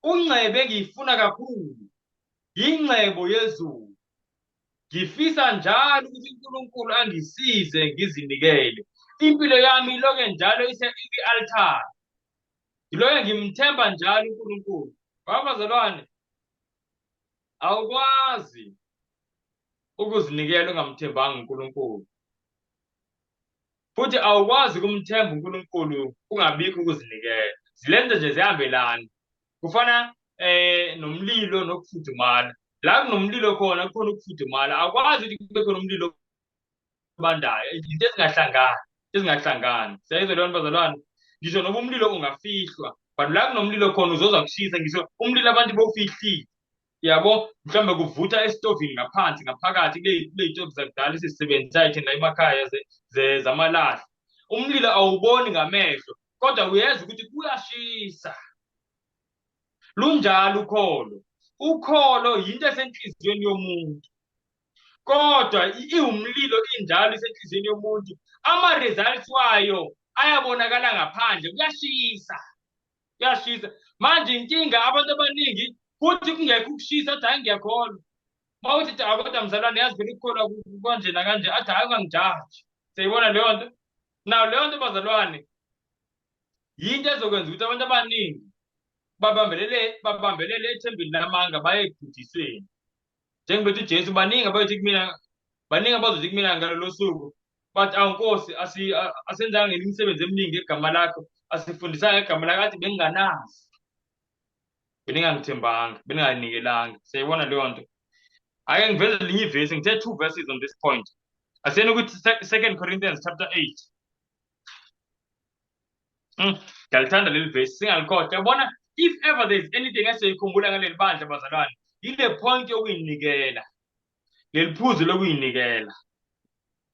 ungcebo engiyifuna kakhulu yingcebo yezulu. Ngifisa njalo ukuthi uNkulunkulu angisize ngizinikele. Impilo yami iloke njalo ise-altar. Ngiloke ngimthemba njalo uNkulunkulu. Babazalwane, awukwazi ukuzinikela ungamthembanga uNkulunkulu. Futhi awukwazi ukumthemba uNkulunkulu kungabikho ukuzinikela. Zilenze nje zihambelana. Kufana nomlilo nokufudumala. La kunomlilo khona kukhona ukufudumala. Awukwazi ukuthi kube khona umlilo obandayo. Izinto ezingahlangani, ezingahlangani. Siyayizwa leyo nto bazalwane? Ngisho noma umlilo ungafihlwa, but la kunomlilo khona uzozwa kushisa, ngisho umlilo abantu bowufihlile. Yabo, mhlawumbe kuvutha esitovini ngaphansi, ngaphakathi kule y'tovu zakudala esizisebenzisayo thina emakhaya zamalahle. Umlilo awuboni ngamehlo, kodwa uyezwa ukuthi kuyashisa. Lunjalo ukholo. Ukholo yinto esenhliziyweni yomuntu. Kodwa iwumlilo injalo isenhliziyweni yomuntu. Ama-results wayo ayabonakala ngaphandle, kuyashisa. Kuyashisa. Manje inkinga abantu abaningi kuthi kungekho ukushisa athi hayi ngiyakholwa. Uma uthi cha kodwa mzalwane yazi phela ukukholwa kanje nakanje, athi hayi ungangijaji. Siyayibona leyo nto? Now leyo nto bazalwane yinto ezokwenza ukuthi abantu abaningi babambelele ethembeni lamanga baye ekubhujisweni. Njengoba ethi uJesu, baningi abayothi kumina, baningi abazothi kumina ngalolo suku, bathi awu Nkosi, asenzanga imisebenzi eminingi ngegama lakho, asifundisanga ngegama lakho, athi benginganazi, beningangithembanga, beninganikelanga. Siyayibona leyo nto. Ake ngiveze elinye ivesi, ngithe 2 verses on this point. Asiyeni ukuthi 2 Corinthians chapter 8. Ngiyalithanda leli vesi, singalikhohlwa. Yabona, if ever there is anything esiyikhumbula ngaleli bandla bazalwane, yile point yokuyinikela. Leli phuzu lokuyinikela.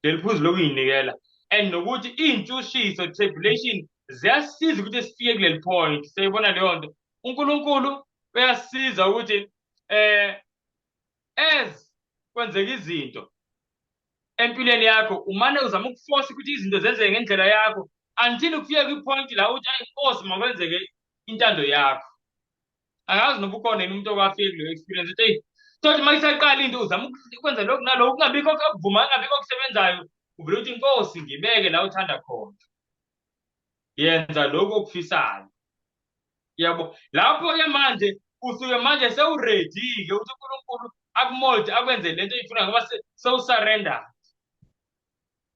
Leli phuzu lokuyinikela. And nokuthi iy'ntshushiso, tribulation, ziyasiza ukuthi sifike kuleli point. Siyayibona leyo nto. uNkulunkulu uyasiza ukuthi as kwenzeka izinto empilweni yakho, umane uzama ukuforce ukuthi izinto zenzeke ngendlela yakho until ufike kwi-point la uthi ayi Nkosi makwenzeke intando yakho. Angazi noma ukhona yini umuntu okwafika kuleyo experience uthi eyi thothi uma isaqala into uzama ukwenza lokhu nalokhu, kungabikho okuvuma, kungabikho okusebenzayo, uvele uthi Nkosi ngibeke la uthanda khona, yenza lokhu okufisayo. Yabo, lapho-ke manje usuke manje sewuready-ke ukuthi uNkulunkulu akumold akwenze lento oyifunayo ngoba sewusurrender.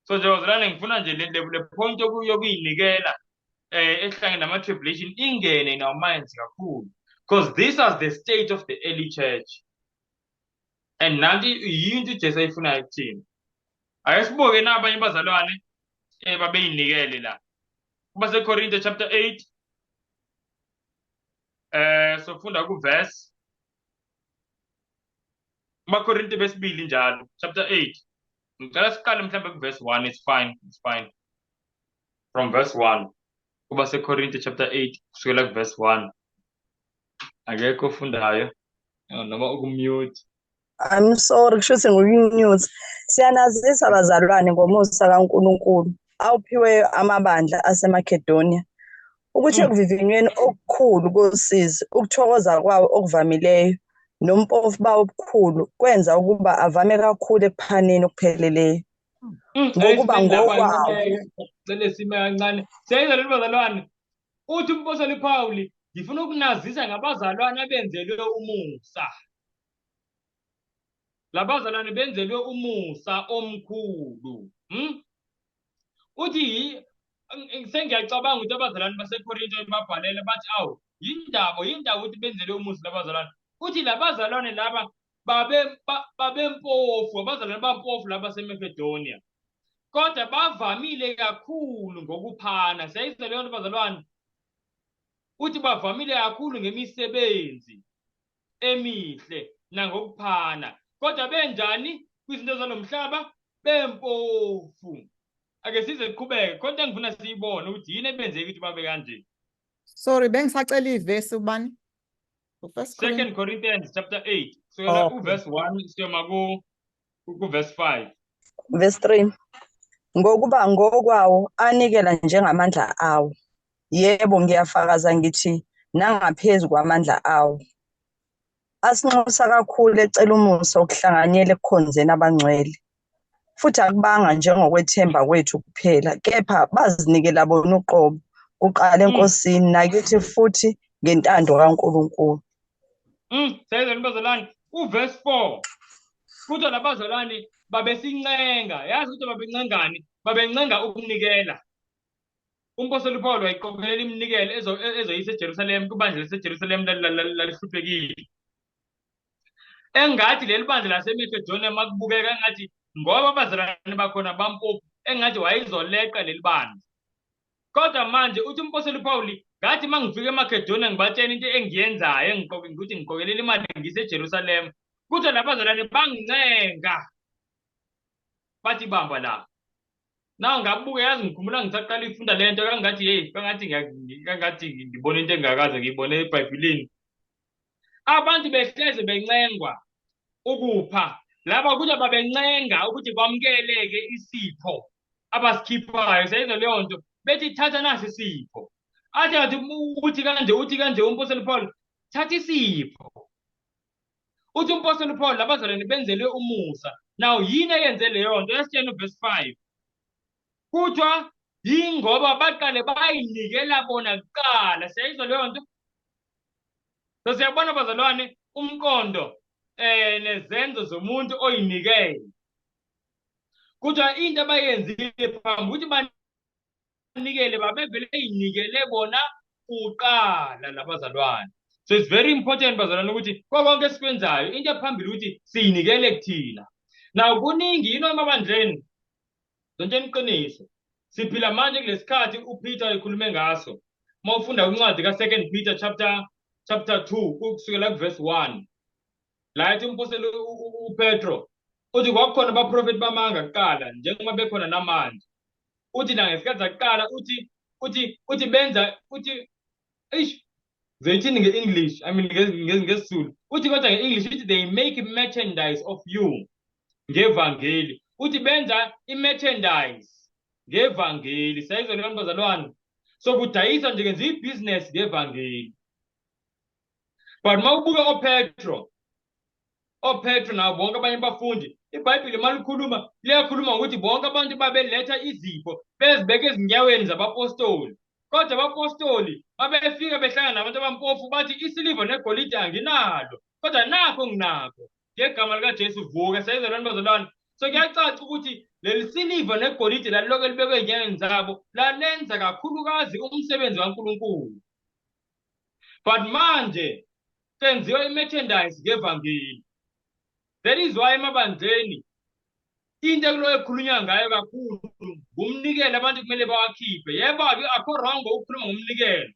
So nje bazalwane, ngifuna nje le point yokuyinikela ehlangene nama-tribulation ingene in our minds kakhulu, because this was the state of the early church. And nanti yinto uJesu ayifunayo kuthina. Ake sibuke nabanye abazalwane babeyinikele la. KubaseKorinte chapter 8 sofunda ku verse kubaKorinte besibili njalo chapter 8. Ngicela siqale mhlambe ku verse 1, it's fine, it's fine. From verse 1 kubaseKorinte chapter 8 kusukela ku verse 1. Akekho ofundayo noma ukumute. I'm sorry, kusho ukuthi ngikumute. Siyanazisa bazalwane ngomusa kaNkulunkulu awuphiweyo amabandla aseMakedonia, ukuthi ekuvivinyweni okukhulu kosizi, ukuthokoza kwawo okuvamileyo nompofu bawo obukhulu kwenza ukuba avame kakhulu ekuphaneni okupheleleyo. Ngokuba ngokwawo. Cele sime kancane. Siyayizwa leli bazalwane. Uthi umpostoli Paul, ngifuna ukunazisa ngabazalwane abenzelwe umusa. Labazalwane benzelwe umusa omkhulu. Uthi sengiyacabanga ukuthi abazalwane baseKorinte babhalele bathi awu yindaba ukuthi benzelwe umusa labazalwane. Uthi labazalwane laba babempofu, abazalwane bampofu laba baseMakedonia. Kodwa bavamile kakhulu ngokuphana. Siyayizwa leyo nto bazalwane? Uthi bavamile kakhulu ngemisebenzi emihle nangokuphana. Kodwa benjani kwizinto zalomhlaba? Bempofu. Ake size siqhubeke, khona into engifuna siyibone ukuthi yini ebenzeka ukuthi babe kanje. Sorry, bengisacela ivesi ubani? First Second Corinthians chapter 8. Kusukela uverse 1 siyoma ku verse 5. Verse 3. Ngokuba ngokwawo anikela njengamandla awo. Yebo, ngiyafakaza ngithi nangaphezu kwamandla awo. Asinxusa kakhulu ecela umusa wokuhlanganyela ekukhonzeni abangcwele. Futhi akubanga njengokwethemba kwethu kuphela, kepha bazinikela bona uqobo kuqala eNkosini nakithi futhi ngentando kaNkulunkulu. Siyayizwa bazalwane, uverse 4. Kuthiwa labazalwane babesincenga, yazi ukuthi babencengani? Babencenga ukunikela. Umpostoli uPaul wayiqokelela iminikelo ezoyisa eJerusalem, kubandla laseJerusalem lalihluphekile. Engathi leli bandla laseMacedonia makubukeka engathi ngoba abazalwane bakhona bampofu, engathi wayezoleqa leli bandla. Kodwa manje uthi umpostoli uPaul, ngathi mangifika eMacedonia ngibatshela into engiyenzayo, engiqoke ukuthi ngiqokelela imali ngise eJerusalem. Kuthiwa labazalwane bangincenga, bathi bamba la. Naw ngabuka, yazi ngikhumbula ngisaqala ifunda lento kangathi hey, kangathi kangathi ngibona into engakaze ngiyibone eBhayibhelini. Abantu behleze bencengwa ukupha. Laba kuthiwa babencenga ukuthi kwamukeleke isipho abasikhiphayo. Siyayizwa leyo nto, bethi thatha nasi isipho. Athi ngathi uthi kanje, uthi kanje umpostoli Paul, thatha isipho. Uthi umpostoli Paul labazalwane benzelwe umusa. Now yini eyenze leyo nto? Yasitshela uverse 5. Kuthiwa yingoba baqale bayinikela bona kuqala. Siyayizwa leyo nto? So siyabona bazalwane umqondo nezenzo zomuntu oyinikele. Kuthiwa into abayenzile phambi ukuthi banikele babevele beyinikele bona kuqala labazalwane. So it's very important bazalwane ukuthi konke esikwenzayo into ephambili ukuthi siyinikele kuthina. Now kuningi yini emabandleni, ngitshela iqiniso, siphila manje kulesikhathi uPeter ekhulume ngaso. Uma ufunda incwadi ka-2 Peter chapter 2 kusukela kuverse 1, la ethi umpostoli uPetro uthi kwakukhona abaprofeti bamanga kuqala njengoba bekhona namanje. Uthi na ngesikhathi sakuqala uthi uthi uthi benza uthi eish zeyithini nge-English, I mean ngesiZulu. Uthi kodwa nge-English uthi they make merchandise of you ngevangeli. Uthi benza i-merchandise ngevangeli. Siyayizwa leyo bazalwane? So kudayiswa nje kenza ibhizinesi ngevangeli. But uma ubuka oPetro nabo bonke abanye abafundi, iBhayibheli uma likhuluma liyakhuluma ngokuthi bonke abantu babeletha izipho bezibeka ezinyaweni zabapostoli. Kodwa abapostoli babefika behlangana nabantu abampofu bathi isiliva negolide anginalo, kodwa nakho nginakho. Ngegama likaJesu vuka. Siyayizwa lento bazalwane? So kuyacaca ukuthi leli siliva negolide lalilokhu elibekwe ezinyaweni zabo lalenza kakhulukazi umsebenzi kaNkulunkulu. But manje kwenziwa i-merchandise ngevangeli. That is why emabandleni into ekuloyo ekhulunywa ngayo kakhulu ngumnikelo, abantu kumele bawakhiphe. Yebo, akho wrong ukukhuluma ngomnikelo,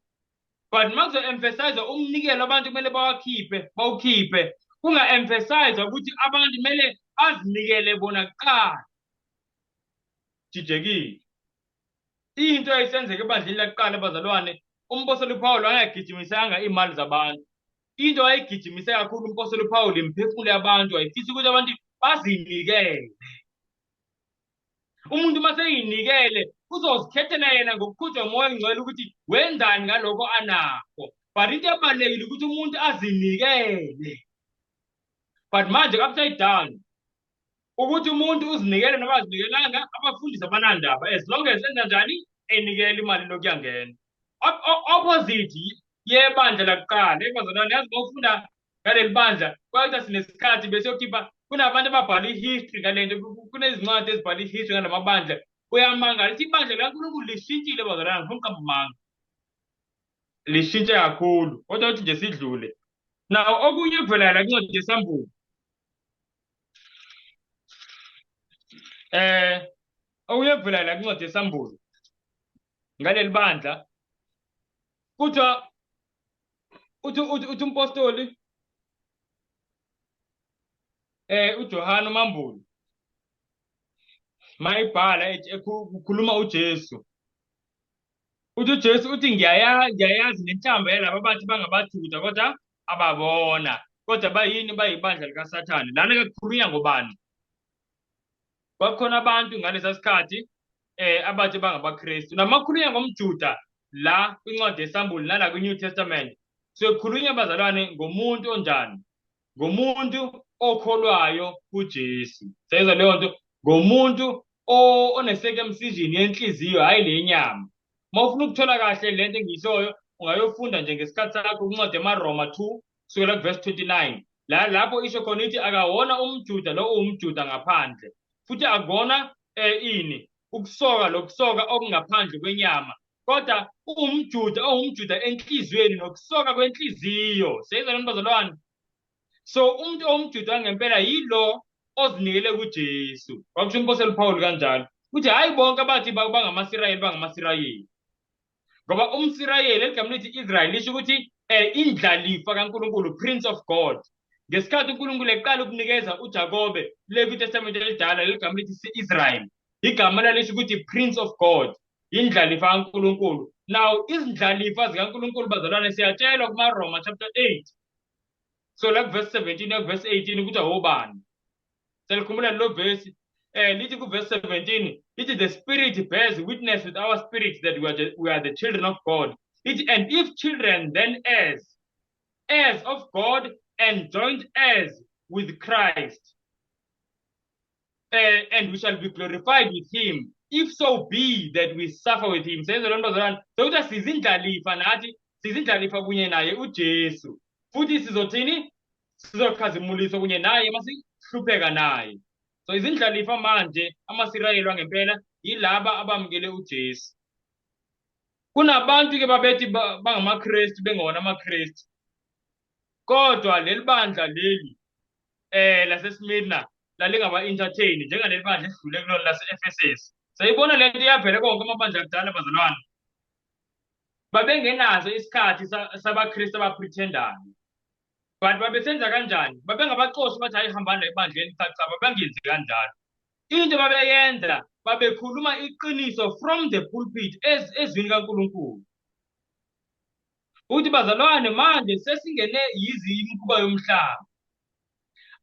but uma kuzo-emphasize umnikelo abantu kumele bawakhiphe, bawukhiphe, kunga-emphasize ukuthi abantu kumele bazinikele bona kuqala. Jijekile into eyayisenzeka ebandleni lakuqala bazalwane. Umpostoli uPaul wayengagijimisanga iy'mali zabantu. Into ayigijimise kakhulu umpostoli uPaul imiphefumulo yabantu. Wayefisa ukuthi abantu bazinikele. Umuntu uma seyinikele uzozikhethela yena ngokuqhutshwa uMoya oNgcwele ukuthi wenzani ngalokho anakho. But into ebalulekile ukuthi umuntu azinikele. But manje upside down ukuthi umuntu uzinikele noma azinikelanga, abafundisi abanandaba as long as enza njani enikela imali lokuyangena. Opposite yebandla lakuqala ebazalwane. Yazi uma ufunda ngaleli bandla kwakuthi sinesikhathi bese yokhipha, kunabantu ababhala i-history ngale nto, kunezincwadi ezibhala i-history ngalamabandla, uyamangala ukuthi ibandla likaNkulunkulu lishintshile bazalwane. Ngifuna ukuqamba amanga, lishintshe kakhulu, kodwa ukuthi nje sidlule nawo okunye okuvelayo la kuncwadi yeSambulo. Okuyovela la kwincwadi yeSambulo ngaleli bandla, kuthiwa uthi umpostoli uJohane uMambulo mayibhala ethi kukhuluma uJesu, uthi uJesu uthi ngiyayazi nenhlamba yalaba bathi bangabaJuda kodwa ababona, kodwa bayini? Bayibandla likaSathane. Lana-ke kukhulunywa ngobani? Kwakukhona abantu ngalesa sikhathi abathi bangabaKristu. Namakhulunywa ngomJuda la kwincwadi yeSambulo nala kwi-New Testament, sekukhulunywa bazalwane ngomuntu onjani? Ngomuntu okholwayo kuJesu. Seyizwa leyo nto? Ngomuntu one-circumcision yenhliziyo, hhayi le nyama. Uma ufuna ukuthola kahle le nto engiyishoyo, ungayofunda nje ngesikhathi sakho kwincwadi yamaRoma 2 kusukela kuvesi 29, la lapho isho khona ithi akawona umJuda lo uwumJuda ngaphandle, futhi akona ini ukusoka lokusoka okungaphandle kwenyama, kodwa uwumJuda owumJuda enhliziyweni nokusoka kwenhliziyo. Seyizwa lento bazalwane? So umuntu owumJuda ngempela yilo ozinikele kuJesu. Kwakusho umpostoli Paul kanjalo, uthi hhayi bonke abathi bangamaSirayeli bangamaSirayeli, ngoba umSirayeli, eligama lithi Israel lisho ukuthi indlalifa kaNkulunkulu, Prince of God. Ngesikhathi uNkulunkulu eqala ukunikeza uJakobe le kwiTestamente elidala leli gama lithi Israel, igama lalisho ukuthi Prince of God, indlalifa kaNkulunkulu. Now izindlalifa zikaNkulunkulu bazalwane siyatshelwa kumaRoma chapter 8, so la kuverse 17 la kuverse 18 ukuthi awobani. Selikhumbula lelo verse, lithi ku verse 17 lithi the spirit bears witness with our spirit that we are the children of God. Lithi and if children, then heirs of God and joint heirs with Christ, and we shall be glorified with him, if so be that we suffer with him. Senze loo nto bazalwane, sokuthi sizindlalifa nathi, sizindlalifa kunye naye uJesu, futhi sizothini? Sizokhazimuliswa kunye naye masihlupheka naye. So izindlalifa manje, amaSirayeli wangempela yilaba abamukele uJesu. Kunabantu ke babethi bangamaKristu bengewona amaKristu, kodwa leli bandla leli laseSmyrna lalingaba entertain njengaleli bandla esidlule kulona lase-Ephesus. Sayibona lento iyavela konke amabandla akudala bazalwane, babengenaso isikhathi sabaKristu abapretendayo. But babesenza kanjani? Babengabaxoshi bathi hayi hambani la ebandleni. Cha cha, babengenzi kanjalo. Into babeyenza, babekhuluma iqiniso from the pulpit ezwini kaNkulunkulu, ukuthi bazalwane manje sesingene yizi imikhuba yomhlaba.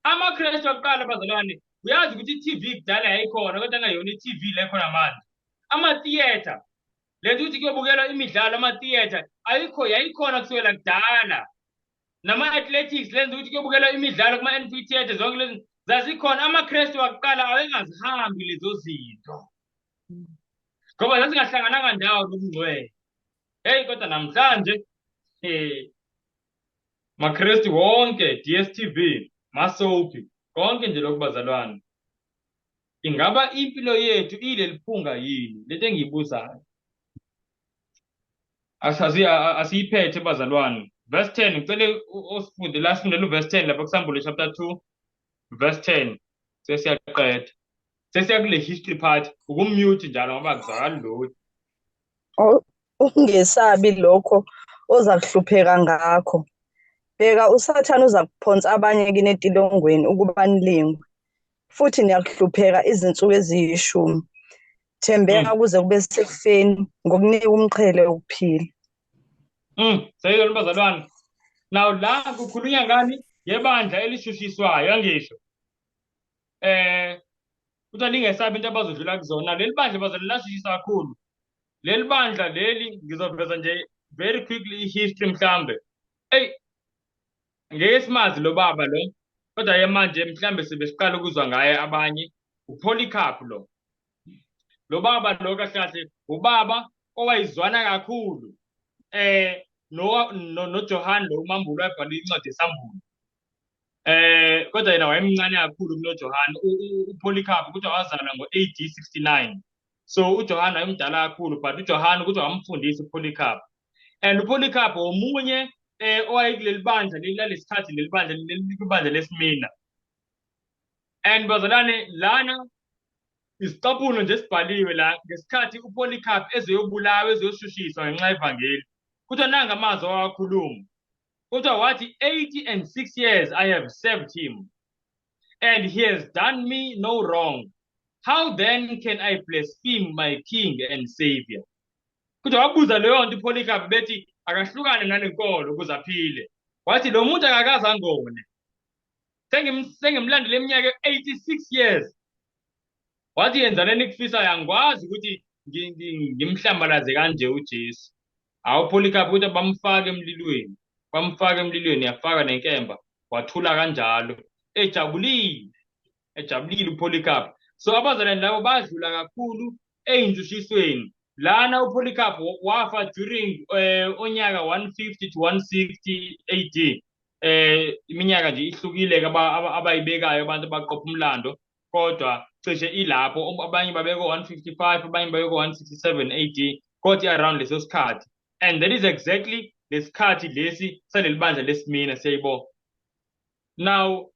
AmaKristu akuqala bazalwane, uyazi ukuthi i-TV kudala yayikhona, kodwa angayona i-TV le khona manje. Ama-theatre, lento ukuthi kuyobukelwa imidlalo ama-theatre, ayikho, yayikhona kusukela kudala. Nama-athletics, lenza ukuthi kuyobukelwa imidlalo kuma-amphitheatre, zonke lezi zazikhona. AmaKristu akuqala awengazihambi lezo zinto ngoba zazingahlangananga ndawo nobungcwele. Hey, kodwa namhlanje maKristu wonke DStv, masoapie, konke nje lokhu bazalwane. Ingaba impilo yethu ileliphunga yini? Lento engiyibuzayo asiyiphethe bazalwane. Verse 10, ngicela osifunde la, sifundele uverse 10 lapha kuSambulo chapter 2 verse 10, sesiyaqeda, sesiya kule history part. Ukumute njalo ngoba akuzwakali lutho. Ungesabi lokho oza kuhlupheka ngakho. Bheka, uSathane uza kuphonsa abanye kini etilongweni ukuba nilingwe, futhi niyakuhlupheka izinsuku eziyishumi. Thembeka kuze kube sekufeni, ngokunika umqhele wokuphila. Sayizona bazalwane. Now la kukhulunywa ngani? Ngebandla elishushiswayo, angisho? Kuthiwa lingesabi into abazodlula kuzona. Leli bandla bazalwane lashushiswa kakhulu. Leli bandla leli ngizoveza nje very quickly i-history mhlambe. Ey, ngeke simazi lo baba lo, kodwa ke manje mhlambe sebesiqala ukuzwa ngaye abanye, uPolycarp lo. Lo baba lo kahle kahle ubaba owayizwana kakhulu no noJohn lo uMambulo wabhala incwadi yeSambulo. Kodwa yena wayemncane kakhulu kunoJohn. uPolycarp kuthiwa wazalwa ngo-AD 69. So uJohn wayemdala kakhulu, but uJohn kuthiwa wamfundisa uPolycarp. And uPolycarp omunye owayekuleli bandla leli lalesikhathi, leli bandla leli kwibandla leSmyrna. And bazalwane lana Isicaphuno nje sibhaliwe la ngesikhathi uPolycarp ezoyobulawa, ezoyoshushiswa ngenxa yevangeli. Kuthiwa nanga amazwi awakhuluma. Kuthiwa wathi, "86 years I have served him and he has done me no wrong. How then can I blaspheme my king and savior?" Kuthiwa wabuza leyo nto uPolycarp, bethi akahlukane nalenkolo ukuze aphile. Wathi lo muntu akakaze angone. Sengimlandele iminyaka 86 years. Wathi yenzani enikufisayo, angikwazi ukuthi ngimhlambalaze kanje uJesu. Awu, Polycarp ukuthi bamfake emlilweni. Bamfaka emlilweni, yafaka nenkemba, wathula kanjalo. Ejabulile. Ejabulile uPolycarp. So abazalwane labo badlula kakhulu ey'ntshushisweni. Lana uPolycarp wafa during onyaka 150 to 160 AD. Iminyaka nje ihlukile abayibekayo abantu abaqopha umlando, kodwa cishe ilapho, abanye babeka 155, abanye babeka 167 AD, kodwa around leso sikhathi, and that is exactly lesikhathi lesi saleli bandla leSmyrna, siyayibona. Now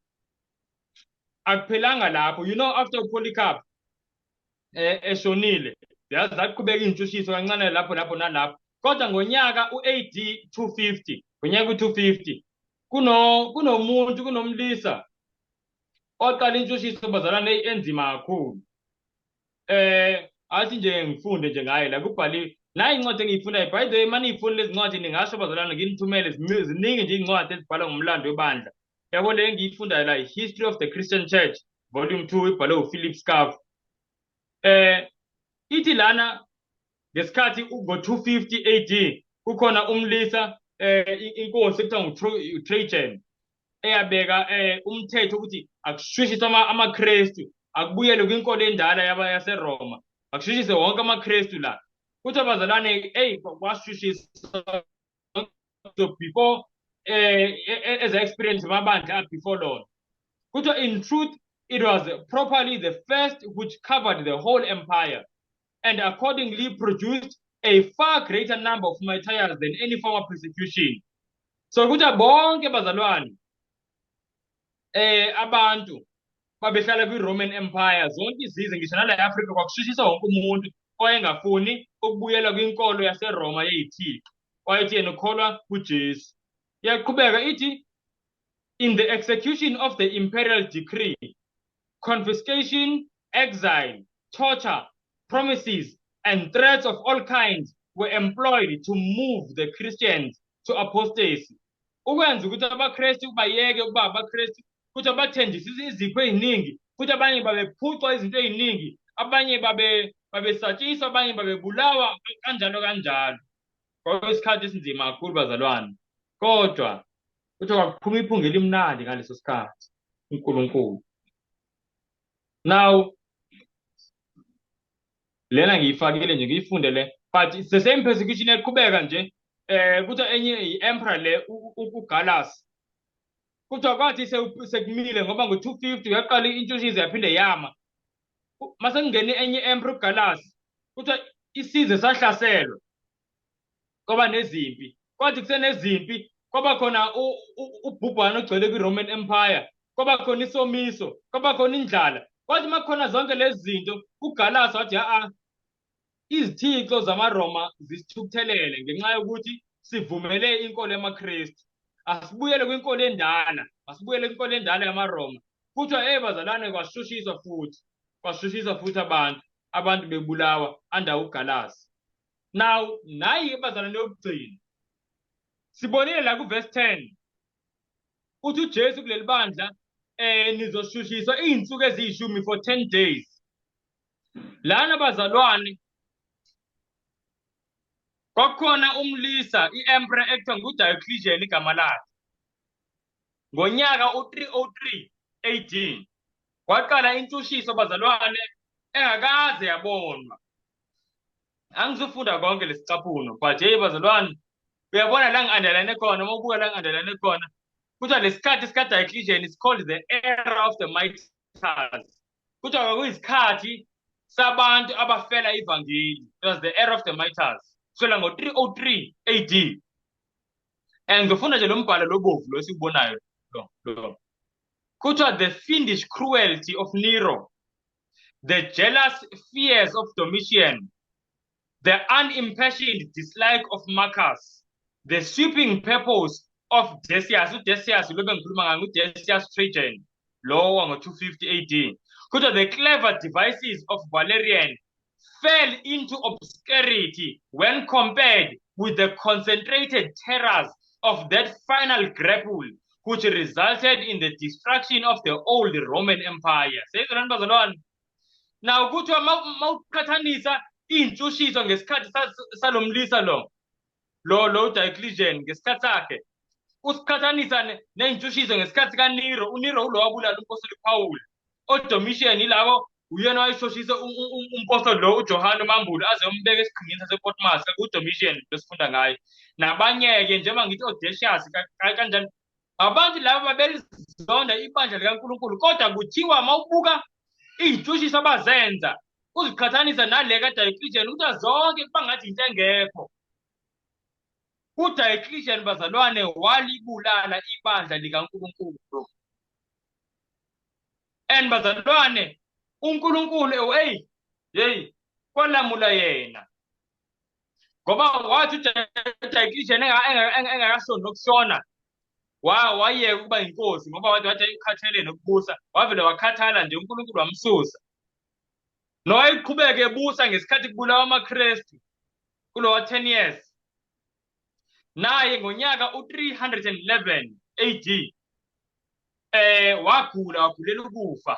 akuphelanga lapho. After uPolycarp eshonile, yazi zaqhubeka iy'ntshushiso kancane lapho lapho nalapho, kodwa ngonyaka u-AD 250, ngonyaka u-250, kunomuntu, kunomlisa oqala intshushiso, bazalwane, enzima kakhulu. Athi nje ngifunde nje ngaye la, kubhaliwe nayi incwadi engiyifundayo. By the way, maniyifuna lezi ncwadi, ningasho bazalwane, nginithumele. Ziningi nje iy'ncwadi ezibhalwa ngomlando webandla, yabo. Le engiyifundayo la, History of the Christian Church Volume 2, ibhalwe uPhilip Scaff. Ithi lana ngesikhathi ngo-250 AD kukhona umlisa, inkosi ekuthiwa nguTrajan, eyabeka umthetho ukuthi akushushiswe amaKristu, akubuyele kwinkolo endala yaba yaseRoma, akushushise wonke amaKristu la. Kuthi abazalwane, hey, kwashushiswa. So before eza experience amabandla before lona, kuthiwa in truth it was properly the first which covered the whole empire and accordingly produced a far greater number of martyrs than any former persecution. So kuthiwa bonke bazalwane, abantu babehlala kwi-Roman Empire, zonke izizwe, ngisho nala e-Afrika, kwakushushiswa wonke umuntu owayengafuni ukubuyela kwinkolo yaseRoma yey'thixo, wayethi yena ukholwa kuJesu. Iyaqhubeka ithi, in the execution of the imperial decree, confiscation, exile, torture, promises and threats of all kinds were employed to move the Christians to apostasy. Ukwenza ukuthi abaKristu bayeke ukuba abaKristu, futhi abathenjisa izipho ey'ningi, futhi abanye babephucwa izinto ey'ningi, abanye babesatshiswa, abanye babebulawa, kanjalo kanjalo. Kwakuyisikhathi esinzima kakhulu bazalwane, kodwa kuthiwa kwakuphuma iphunga elimnandi ngaleso sikhathi uNkulunkulu. Now lena ngiyifakile nje, ngiyifunde le, but it's the same persecution eqhubeka nje. Kuthiwa enye i-emperor le, uGallus, kuthiwa kwathi sekumile, ngoba ngo-250 uyaqala intshushiso, yaphinde yama. Mase kungene enye emperor, uGallus, kuthiwa isizwe sahlaselwa, kwaba nezimpi. Kwathi kusenezimpi, kwaba khona ubhubhane ogcwele kwi-Roman Empire, kwaba khona isomiso, kwaba khona indlala. Kwathi makukhona zonke lezi zinto, uGallus wathi, a izithixo zamaRoma zisithukuthelele ngenxa yokuthi sivumele inkolo yamaKristu, asibuyele kwinkolo endala, asibuyele kwinkolo endala yamaRoma. Kuthiwa, hey bazalwane, kwashushiswa futhi, kwashushiswa futhi abantu bebulawa under uGallus. Now nayi bazalwane yokugcina, sibonile la ku-verse 10, uthi uJesu kuleli bandla, nizoshushiswa izinsuku eziyishumi, for 10 days. Lana bazalwane, kwakukhona umlisa, i-emperor ekuthiwa nguDiocletian igama lakhe. Ngonyaka u-303 AD kwaqala intshushiso bazalwane engakaze yabonwa. Angizufunda konke lesicaphuno, but hey bazalwane, uyabona la ngi-underline khona, uma ubuka la ngi-underline khona, kuthiwa lesikhathi sika-Diocletian is called the era of the martyrs. Kuthiwa kwakuyisikhathi sabantu abafela ivangeli. It was the era of the martyrs kusukela ngo-303 AD. And ngifuna nje lo mbhalo lobovu lo esikubonayo lo. Kuthiwa the fiendish cruelty of Nero, The jealous fears of Domitian, the unimpassioned dislike of Marcus, the sweeping purpose of Decius. UDecius lo bengikhuluma ngaye, uDecius Trajan, lo wango-250 AD. Kodwa the clever devices of Valerian fell into obscurity when compared with the concentrated terrors of that final grapple which resulted in the destruction of the old Roman Empire. Seyizona, bazalwane. Now kuthiwa mawuqhathanisa iy'ntshushiso ngesikhathi salomlisa lo Diocletian, ngesikhathi sakhe, usiqhathanisa ney'ntshushiso ngesikhathi kaNero. UNero ulo wabulala umpostoli Paul. ODomitian yilabo, uyena wayeshoshisa umpostoli lo uJohane uMambuli aze umbeke esiqhingini sasePatmos, kuDomitian besifunda ngaye. Nabanye-ke, njengoba ngithi oDecius kanjani, abantu laba babelizonda ibandla likaNkulunkulu, kodwa kuthiwa mawubuka iy'ntshushiso abazenza, uziqhathanisa nale kaDiocletian, kuthiwa zonke kuba ngathi into engekho. UDiocletian, bazalwane, walibulala ibandla likaNkulunkulu. And bazalwane, uNkulunkulu, hey hey, kwalamula yena, ngoba wathi uDiocletian engakashoni nokushona wayeka ukuba inkosi, ngoba wathi ukhathele nokubusa, wavele wakhathala nje, uNkulunkulu wamsusa. Nowayeqhubeka ebusa ngesikhathi kubulawa amaKristu kulowa 10 years, naye ngonyaka u-311 AD wagula, wagulela ukufa,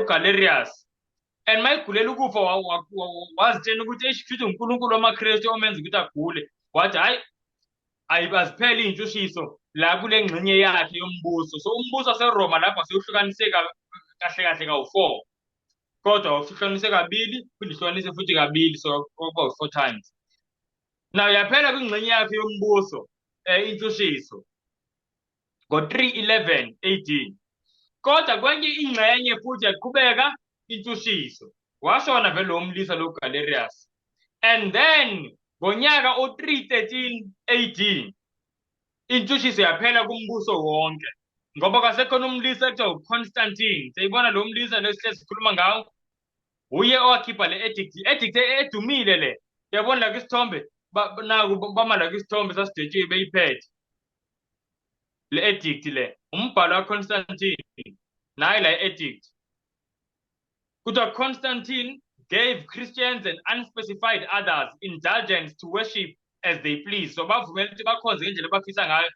uGalerius. And mayigulela ukufa wazitshela ukuthi eish, kushuthi uNkulunkulu wamaKristu omenza ukuthi agule. Wathi hayi, ayibaziphela iy'ntshushiso la kule ngxenye yakhe yombuso. So umbuso waseRoma lapho wasewuhlukanise kahle kahle kawu-four, kodwa wawuhlukanise kabili, phinde uhlukanise futhi kabili, so kwaba four times. Now yaphela kwingxenye yakhe yombuso intshushiso ngo-311 AD, kodwa kwenye ingxenye futhi yaqhubeka intshushiso. Washona vele lo mlisa lo Galerius, and then ngonyaka o-313 AD intshushiso yaphela kumbuso wonke, ngoba kwasekhona umlisa ekuthiwa uConstantine. Siyibona lo mlisa lo sihlezi sikhuluma ngawo, uye owakhipha le edict, edict edumile le. Uyabona la kwisithombe, naku bama la kwisithombe sasidwetshiwe beyiphethe le edict le, umbhalo kaConstantine naye la edict. Kuthiwa Constantine gave Christians and unspecified others indulgence to worship as they please. So bavumela ukuthi bakhonze ngendlela abafisa ngayo.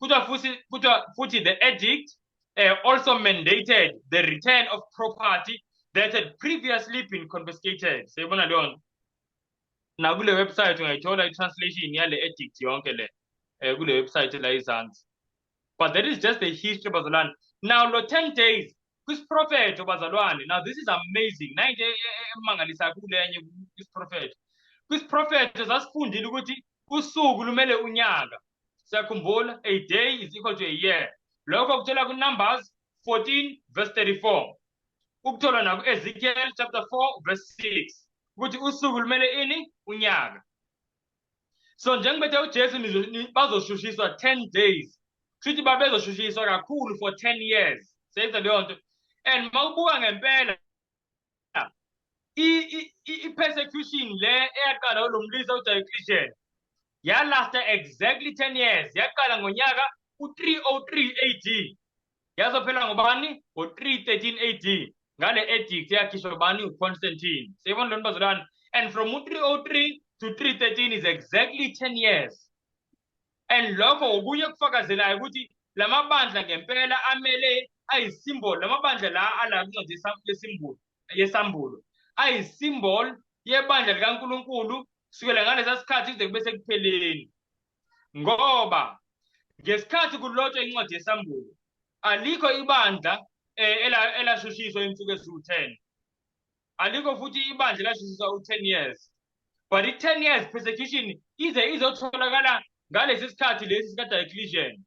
Kuthiwa futhi the edict also mandated the return of property that had previously been confiscated. Siyibona leyo nto. Nakule website ungayithola i-translation yale edict yonke le kule website la izansi. But that is just the history, bazalwane. Now lo 10 days kwisiprofetho, bazalwane, now this is amazing. Nayinto emangalisayo kulenye kwisiprofetho. Kwisiprofetho sasifundile ukuthi usuku lumele unyaka. Siyakhumbula, a day is equal to a year. Lokho kuthola ku-Numbers 14 verse 34. Ukuthola naku-Ezekiel chapter 4 verse 6 ukuthi usuku lumele ini? Unyaka. So njengoba uJesu bazoshushiswa 10 days, kushuthi babezoshushiswa kakhulu for 10 years. Seyenza leyo nto. And mawubuka ngempela i-persecution le eyaqala lo mlisa uDiocletian yalasta exactly 10 years. Yaqala ngonyaka u-303 AD, yazophela ngobani? Ngo-313 AD, ngale edict eyakhishwa bani? UConstantine. Siyibona lona, bazalwane. And from u-303 to 313 is exactly 10 years. And lokho okunye kufakazelayo ukuthi lamabandla ngempela amele ayisimbol, lamabandla la ala kwincwadi yesimbulo yesambulo ayisimbol yebandla likaNkulunkulu kusukela ngalesa sikhathi kuze kube sekupheleni, ngoba ngesikhathi kulotshwa incwadi yesambulo alikho ibandla elashushiswa insuku eziwu-10, alikho futhi ibandla elashushiswa u-10 years. But i-10 years persecution ize izotholakala ngalesi sikhathi lesi sika-Diocletian,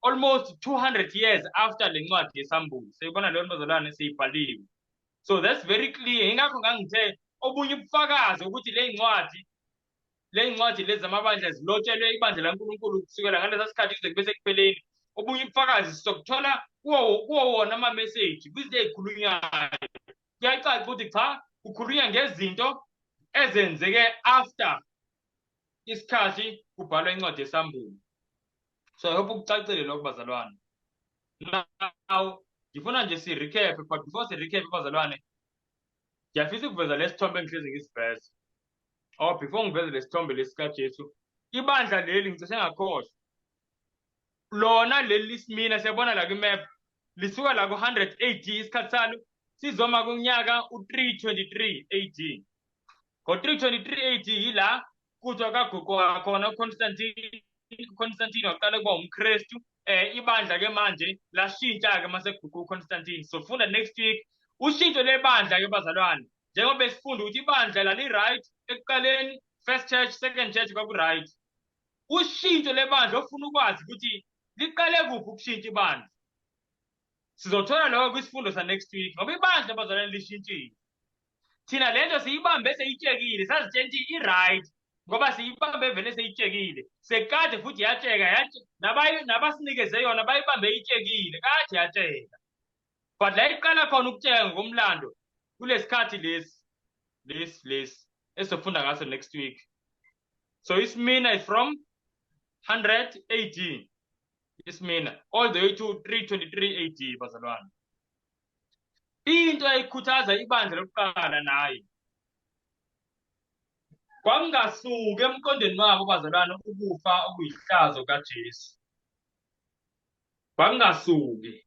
almost 200 years after le ncwadi yesambulo. Siyibona leyo, bazalwane, seyibhaliwe. So that's very clear. Ingakho ngangithe obunye ubufakazi ukuthi le ncwadi lezi zamabandla zilotshelwe ibandla laNkulunkulu kusukela ngalesa sikhathi kuze kube sekupheleni, obunye ubufakazi sizokuthola kuwo wona ama-message, kwizinto ey'khulunywayo. Kuyacaca ukuthi cha, kukhulunywa ngezinto ezenzeke after isikhathi kubhalwa incwadi yeSambulo. So I hope kucacile lokho, bazalwane. Now ngifuna nje si-recap, but before si-recap, bazalwane, ngiyafisa ukuveza lesithombe engihlezi ngisiveza. Oh, before ngiveze lesithombe lesi kaJesu, ibandla leli ngicishe ngakhohlwa. Lona leli lisimina siyabona la kwi-map, lisuka la ku-100 AD, isikhathi salo sizoma kunyaka u-323 AD. Ngo-323 AD yila kuthiwa kaguquka khona uConstantine. uConstantine waqala ukuba umKristu. Ibandla ke manje lashintsha ke mase kuguquka uConstantine. So funda next week ushintsho lebandla ke, bazalwane, njengoba besifunda ukuthi ibandla lali right ekuqaleni, first church, second church, kwaku right. Ushintsho lebandla, ofuna ukwazi ukuthi liqale kuphi ukushintsha ibandla, sizothola lokho kwisifundo sa next week, ngoba ibandla, bazalwane, lishintshile. Thina lento siyibambe seyitshekile, sazitshela ukuthi i-right ngoba siyibambe vele seyitshekile, sekade futhi yatsheka. Nabasinikeze yona bayibambe itshekile, kade yatsheka, but la iqala khona ukutsheka ngokomlando kulesikhathi lesi lesi lesi esizofunda ngaso next week. So iSmyrna is from 100 AD, iSmyrna all the way to 323 AD, bazalwane. Into ayikhuthaza ibandla lokuqala naye, kwakungasuki emqondweni wabo, bazalwane, ukufa okuyihlazo kaJesu, kwakungasuki.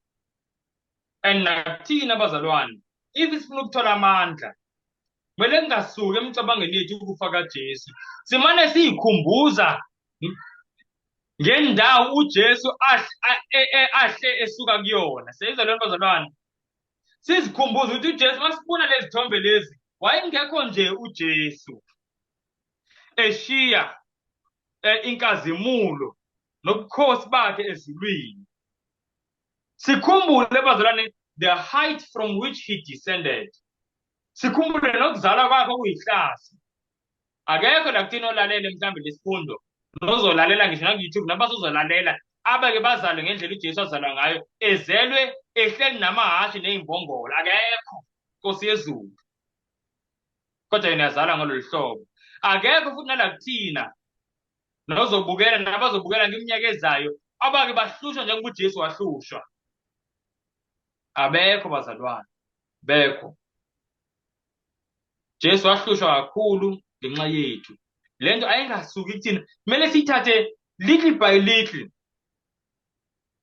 And nakuthina, bazalwane, if sifuna ukuthola amandla, kumele kungasuki emicabangweni yethu ukufa kaJesu. Simane siyikhumbuza ngendawo uJesu ahle esuka kuyona. Siyizwa leyo, bazalwane? Sizikhumbuze ukuthi uJesu, masibona lezi thombe lezi, wayengekho nje uJesu eshiya inkazimulo nobukhosi bakhe ezulwini. Sikhumbule, bazalwane, the height from which he descended. Sikhumbule nokuzalwa kwakhe okuyihlazo. Akekho la kuthina olalele mhlawumbe lesifundo, nozolalela ngisho naku-YouTube, nabasozolalela, abake bazalwe ngendlela uJesu azalwa ngayo, ezelwe ehleli namahhashi ney'mbongolo. Akekho, Nkosi yezulu, kodwa yena yazalwa ngalolu hlobo. Akekho futhi nala kuthina nozobukela nabazobukela ngeminyaka ezayo abake bahlushwa njengoba uJesu wahlushwa. Abekho, bazalwane, bekho. Jesu wahlushwa kakhulu ngenxa yethu. Lento ayingasuki kuthina, kumele siyithathe little by little.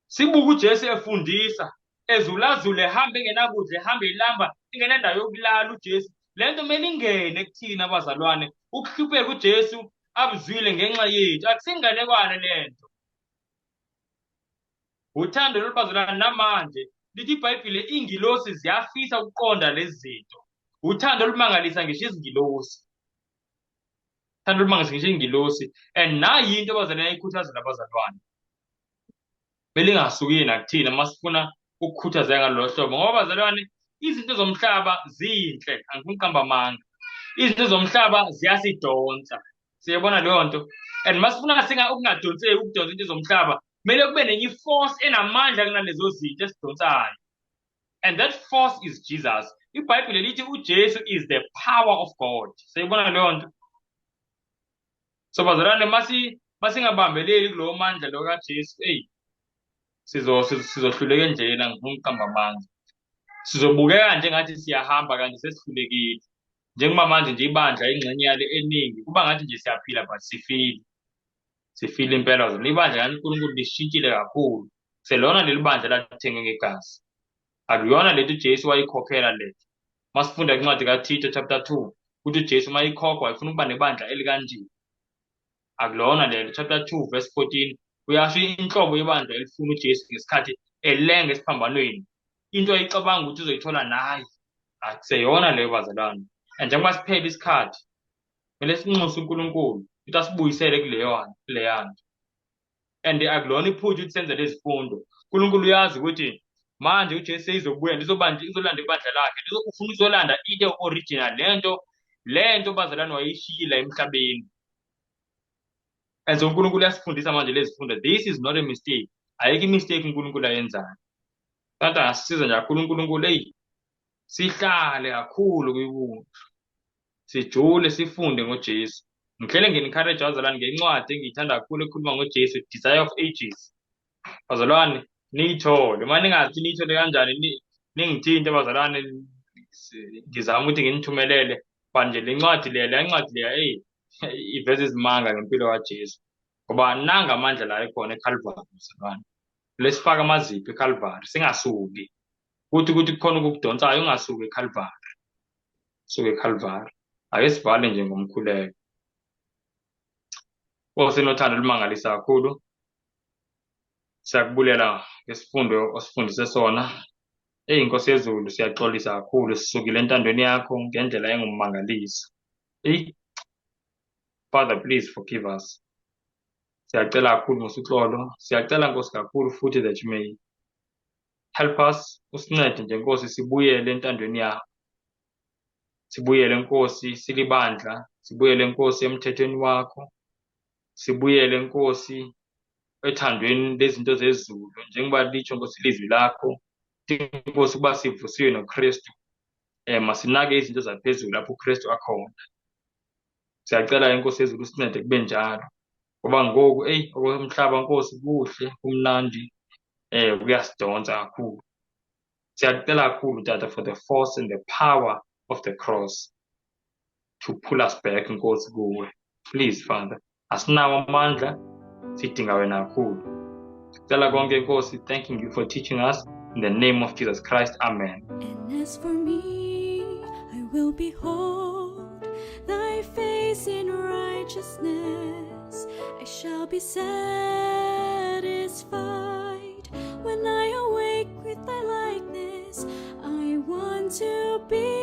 Sibuke uJesu efundisa, ezulazula, ehamba engenakudla, ehamba elamba, engenandawo yokulala uJesu. Lento kumele ingene kuthina, bazalwane, ukuhlupheka uJesu abuzwile ngenxa yethu. Akusinganekwane lento, uthando lolu, bazalwane. Namanje lithi iBhayibhile ingilosi ziyafisa ukuqonda lezi zinto. Uthando olumangalisa ngisho izingilosi, uthando olumangalisa ngisho ingilosi. And nayi into, abazalwane, ayikhuthaza nabazalwane, belingasuki nakuthina masifuna ukukhuthazeka ngalolo hlobo, ngoba, bazalwane, izinto zomhlaba zinhle, angifuni ukuqamba amanga. Izinto zomhlaba ziyasidonsa, siyabona leyo nto. And masifuna singa ukungadonseki, ukudonsa into zomhlaba, kumele kube nenye i-force enamandla kunalezo zinto esidonsayo, and that force is Jesus. IBhayibheli lithi uJesu is the power of God. Siyibona leyo nto. So bazalwane, masingabambeleli kulowo mandla lo kaJesu, eyi, sizohluleka endleleni. Angifuni ukuqamba amanga, sizobukeka njengathi siyahamba kanti sesihlulekile, njengoba manje nje ibandla ingxenye yalo eningi kuba ngathi nje siyaphila, but sifile, sifile impela zona. Ibandla kaNkulunkulu lishintshile kakhulu. Selona leli bandla lalithengwe ngegazi, akuyona lento uJesu wayikhokhela le. Masifunda incwadi kaTito chapter 2 ukuthi uJesu mayikhokhwa wayefuna ukuba nebandla elikanje, akulona lelo. Chapter 2 verse 14 uyasho inhlobo yebandla elifuna uJesu ngesikhathi elenga esiphambanweni, into ayicabanga ukuthi uzoyithola naye. Akuseyona leyo, bazalwane. And njengoba siphela isikhathi, kumele sinxuse uNkulunkulu ukuthi asibuyisele kuleyo kuleya nto. And akulona iphutha ukuthi senze lezi fundo. uNkulunkulu uyazi ukuthi manje uJesu seyizobuya, izolanda ibandla lakhe, ufuna uzolanda into original, lento lento, bazalwane, wayishila emhlabeni. And so uNkulunkulu uyasifundisa manje lezi fundo. This is not a mistake, ayikho i-mistake uNkulunkulu ayenzayo. Kanti angasisiza nje kakhulu uNkulunkulu, eyi. Sihlale kakhulu kwiwundlu, sijule, sifunde ngoJesu. Ngihlele ngi-encourage abazalwane ngencwadi engiyithanda kakhulu ekhuluma ngoJesu, Desire of Ages. Bazalwane, niyithole. Uma ningazi niyithole kanjani, ningithinte bazalwane, ngizama ukuthi nginithumelele. But nje le ncwadi leya, leya ncwadi leya, eyi, iveza izimanga ngempilo kaJesu. Ngoba nanga amandla la ekhona eCalvary, bazalwane. Lesifaka amazipho eCalvary, singasuki. Kuthi ukuthi kukhona ukukudonsayo, ungasuki eCalvary. Suke eCalvary. Ake sivale nje ngomkhuleko. Nkosi enothando olumangalisa kakhulu, siyakubulela ngesifundo osifundise sona. Eyi Nkosi yezulu, siyaxolisa kakhulu, sisukile entandweni yakho ngendlela engummangaliso. Eyi Father, please forgive us. Siyacela kakhulu Nkosi uxolo, siyacela Nkosi kakhulu futhi that you may help us, usincede nje Nkosi sibuyele entandweni yakho. Sibuyele Nkosi silibandla, sibuyele Nkosi emthethweni wakho, sibuyele Nkosi ethandweni lezinto zezulu, njengoba litsho Nkosi ilizwi lakho. Nkosi ukuba sivusiwe noKristu, masinake izinto zaphezulu lapho uKristu akhona. Siyacela inkosi yezulu usincede kube njalo, ngoba ngoku eyi okomhlaba Nkosi kuhle kumnandi, kuyasidonsa kakhulu. Siyacela kakhulu Tata for the force and the power of the cross to pull us back Nkosi kuwe. Please Father, asinawo amandla, sidinga wena kakhulu. Sicela konke Nkosi, thanking you for teaching us in the name of Jesus Christ. Amen. And as for me, I will behold thy face in righteousness. I shall be satisfied when I awake with thy likeness. I want to be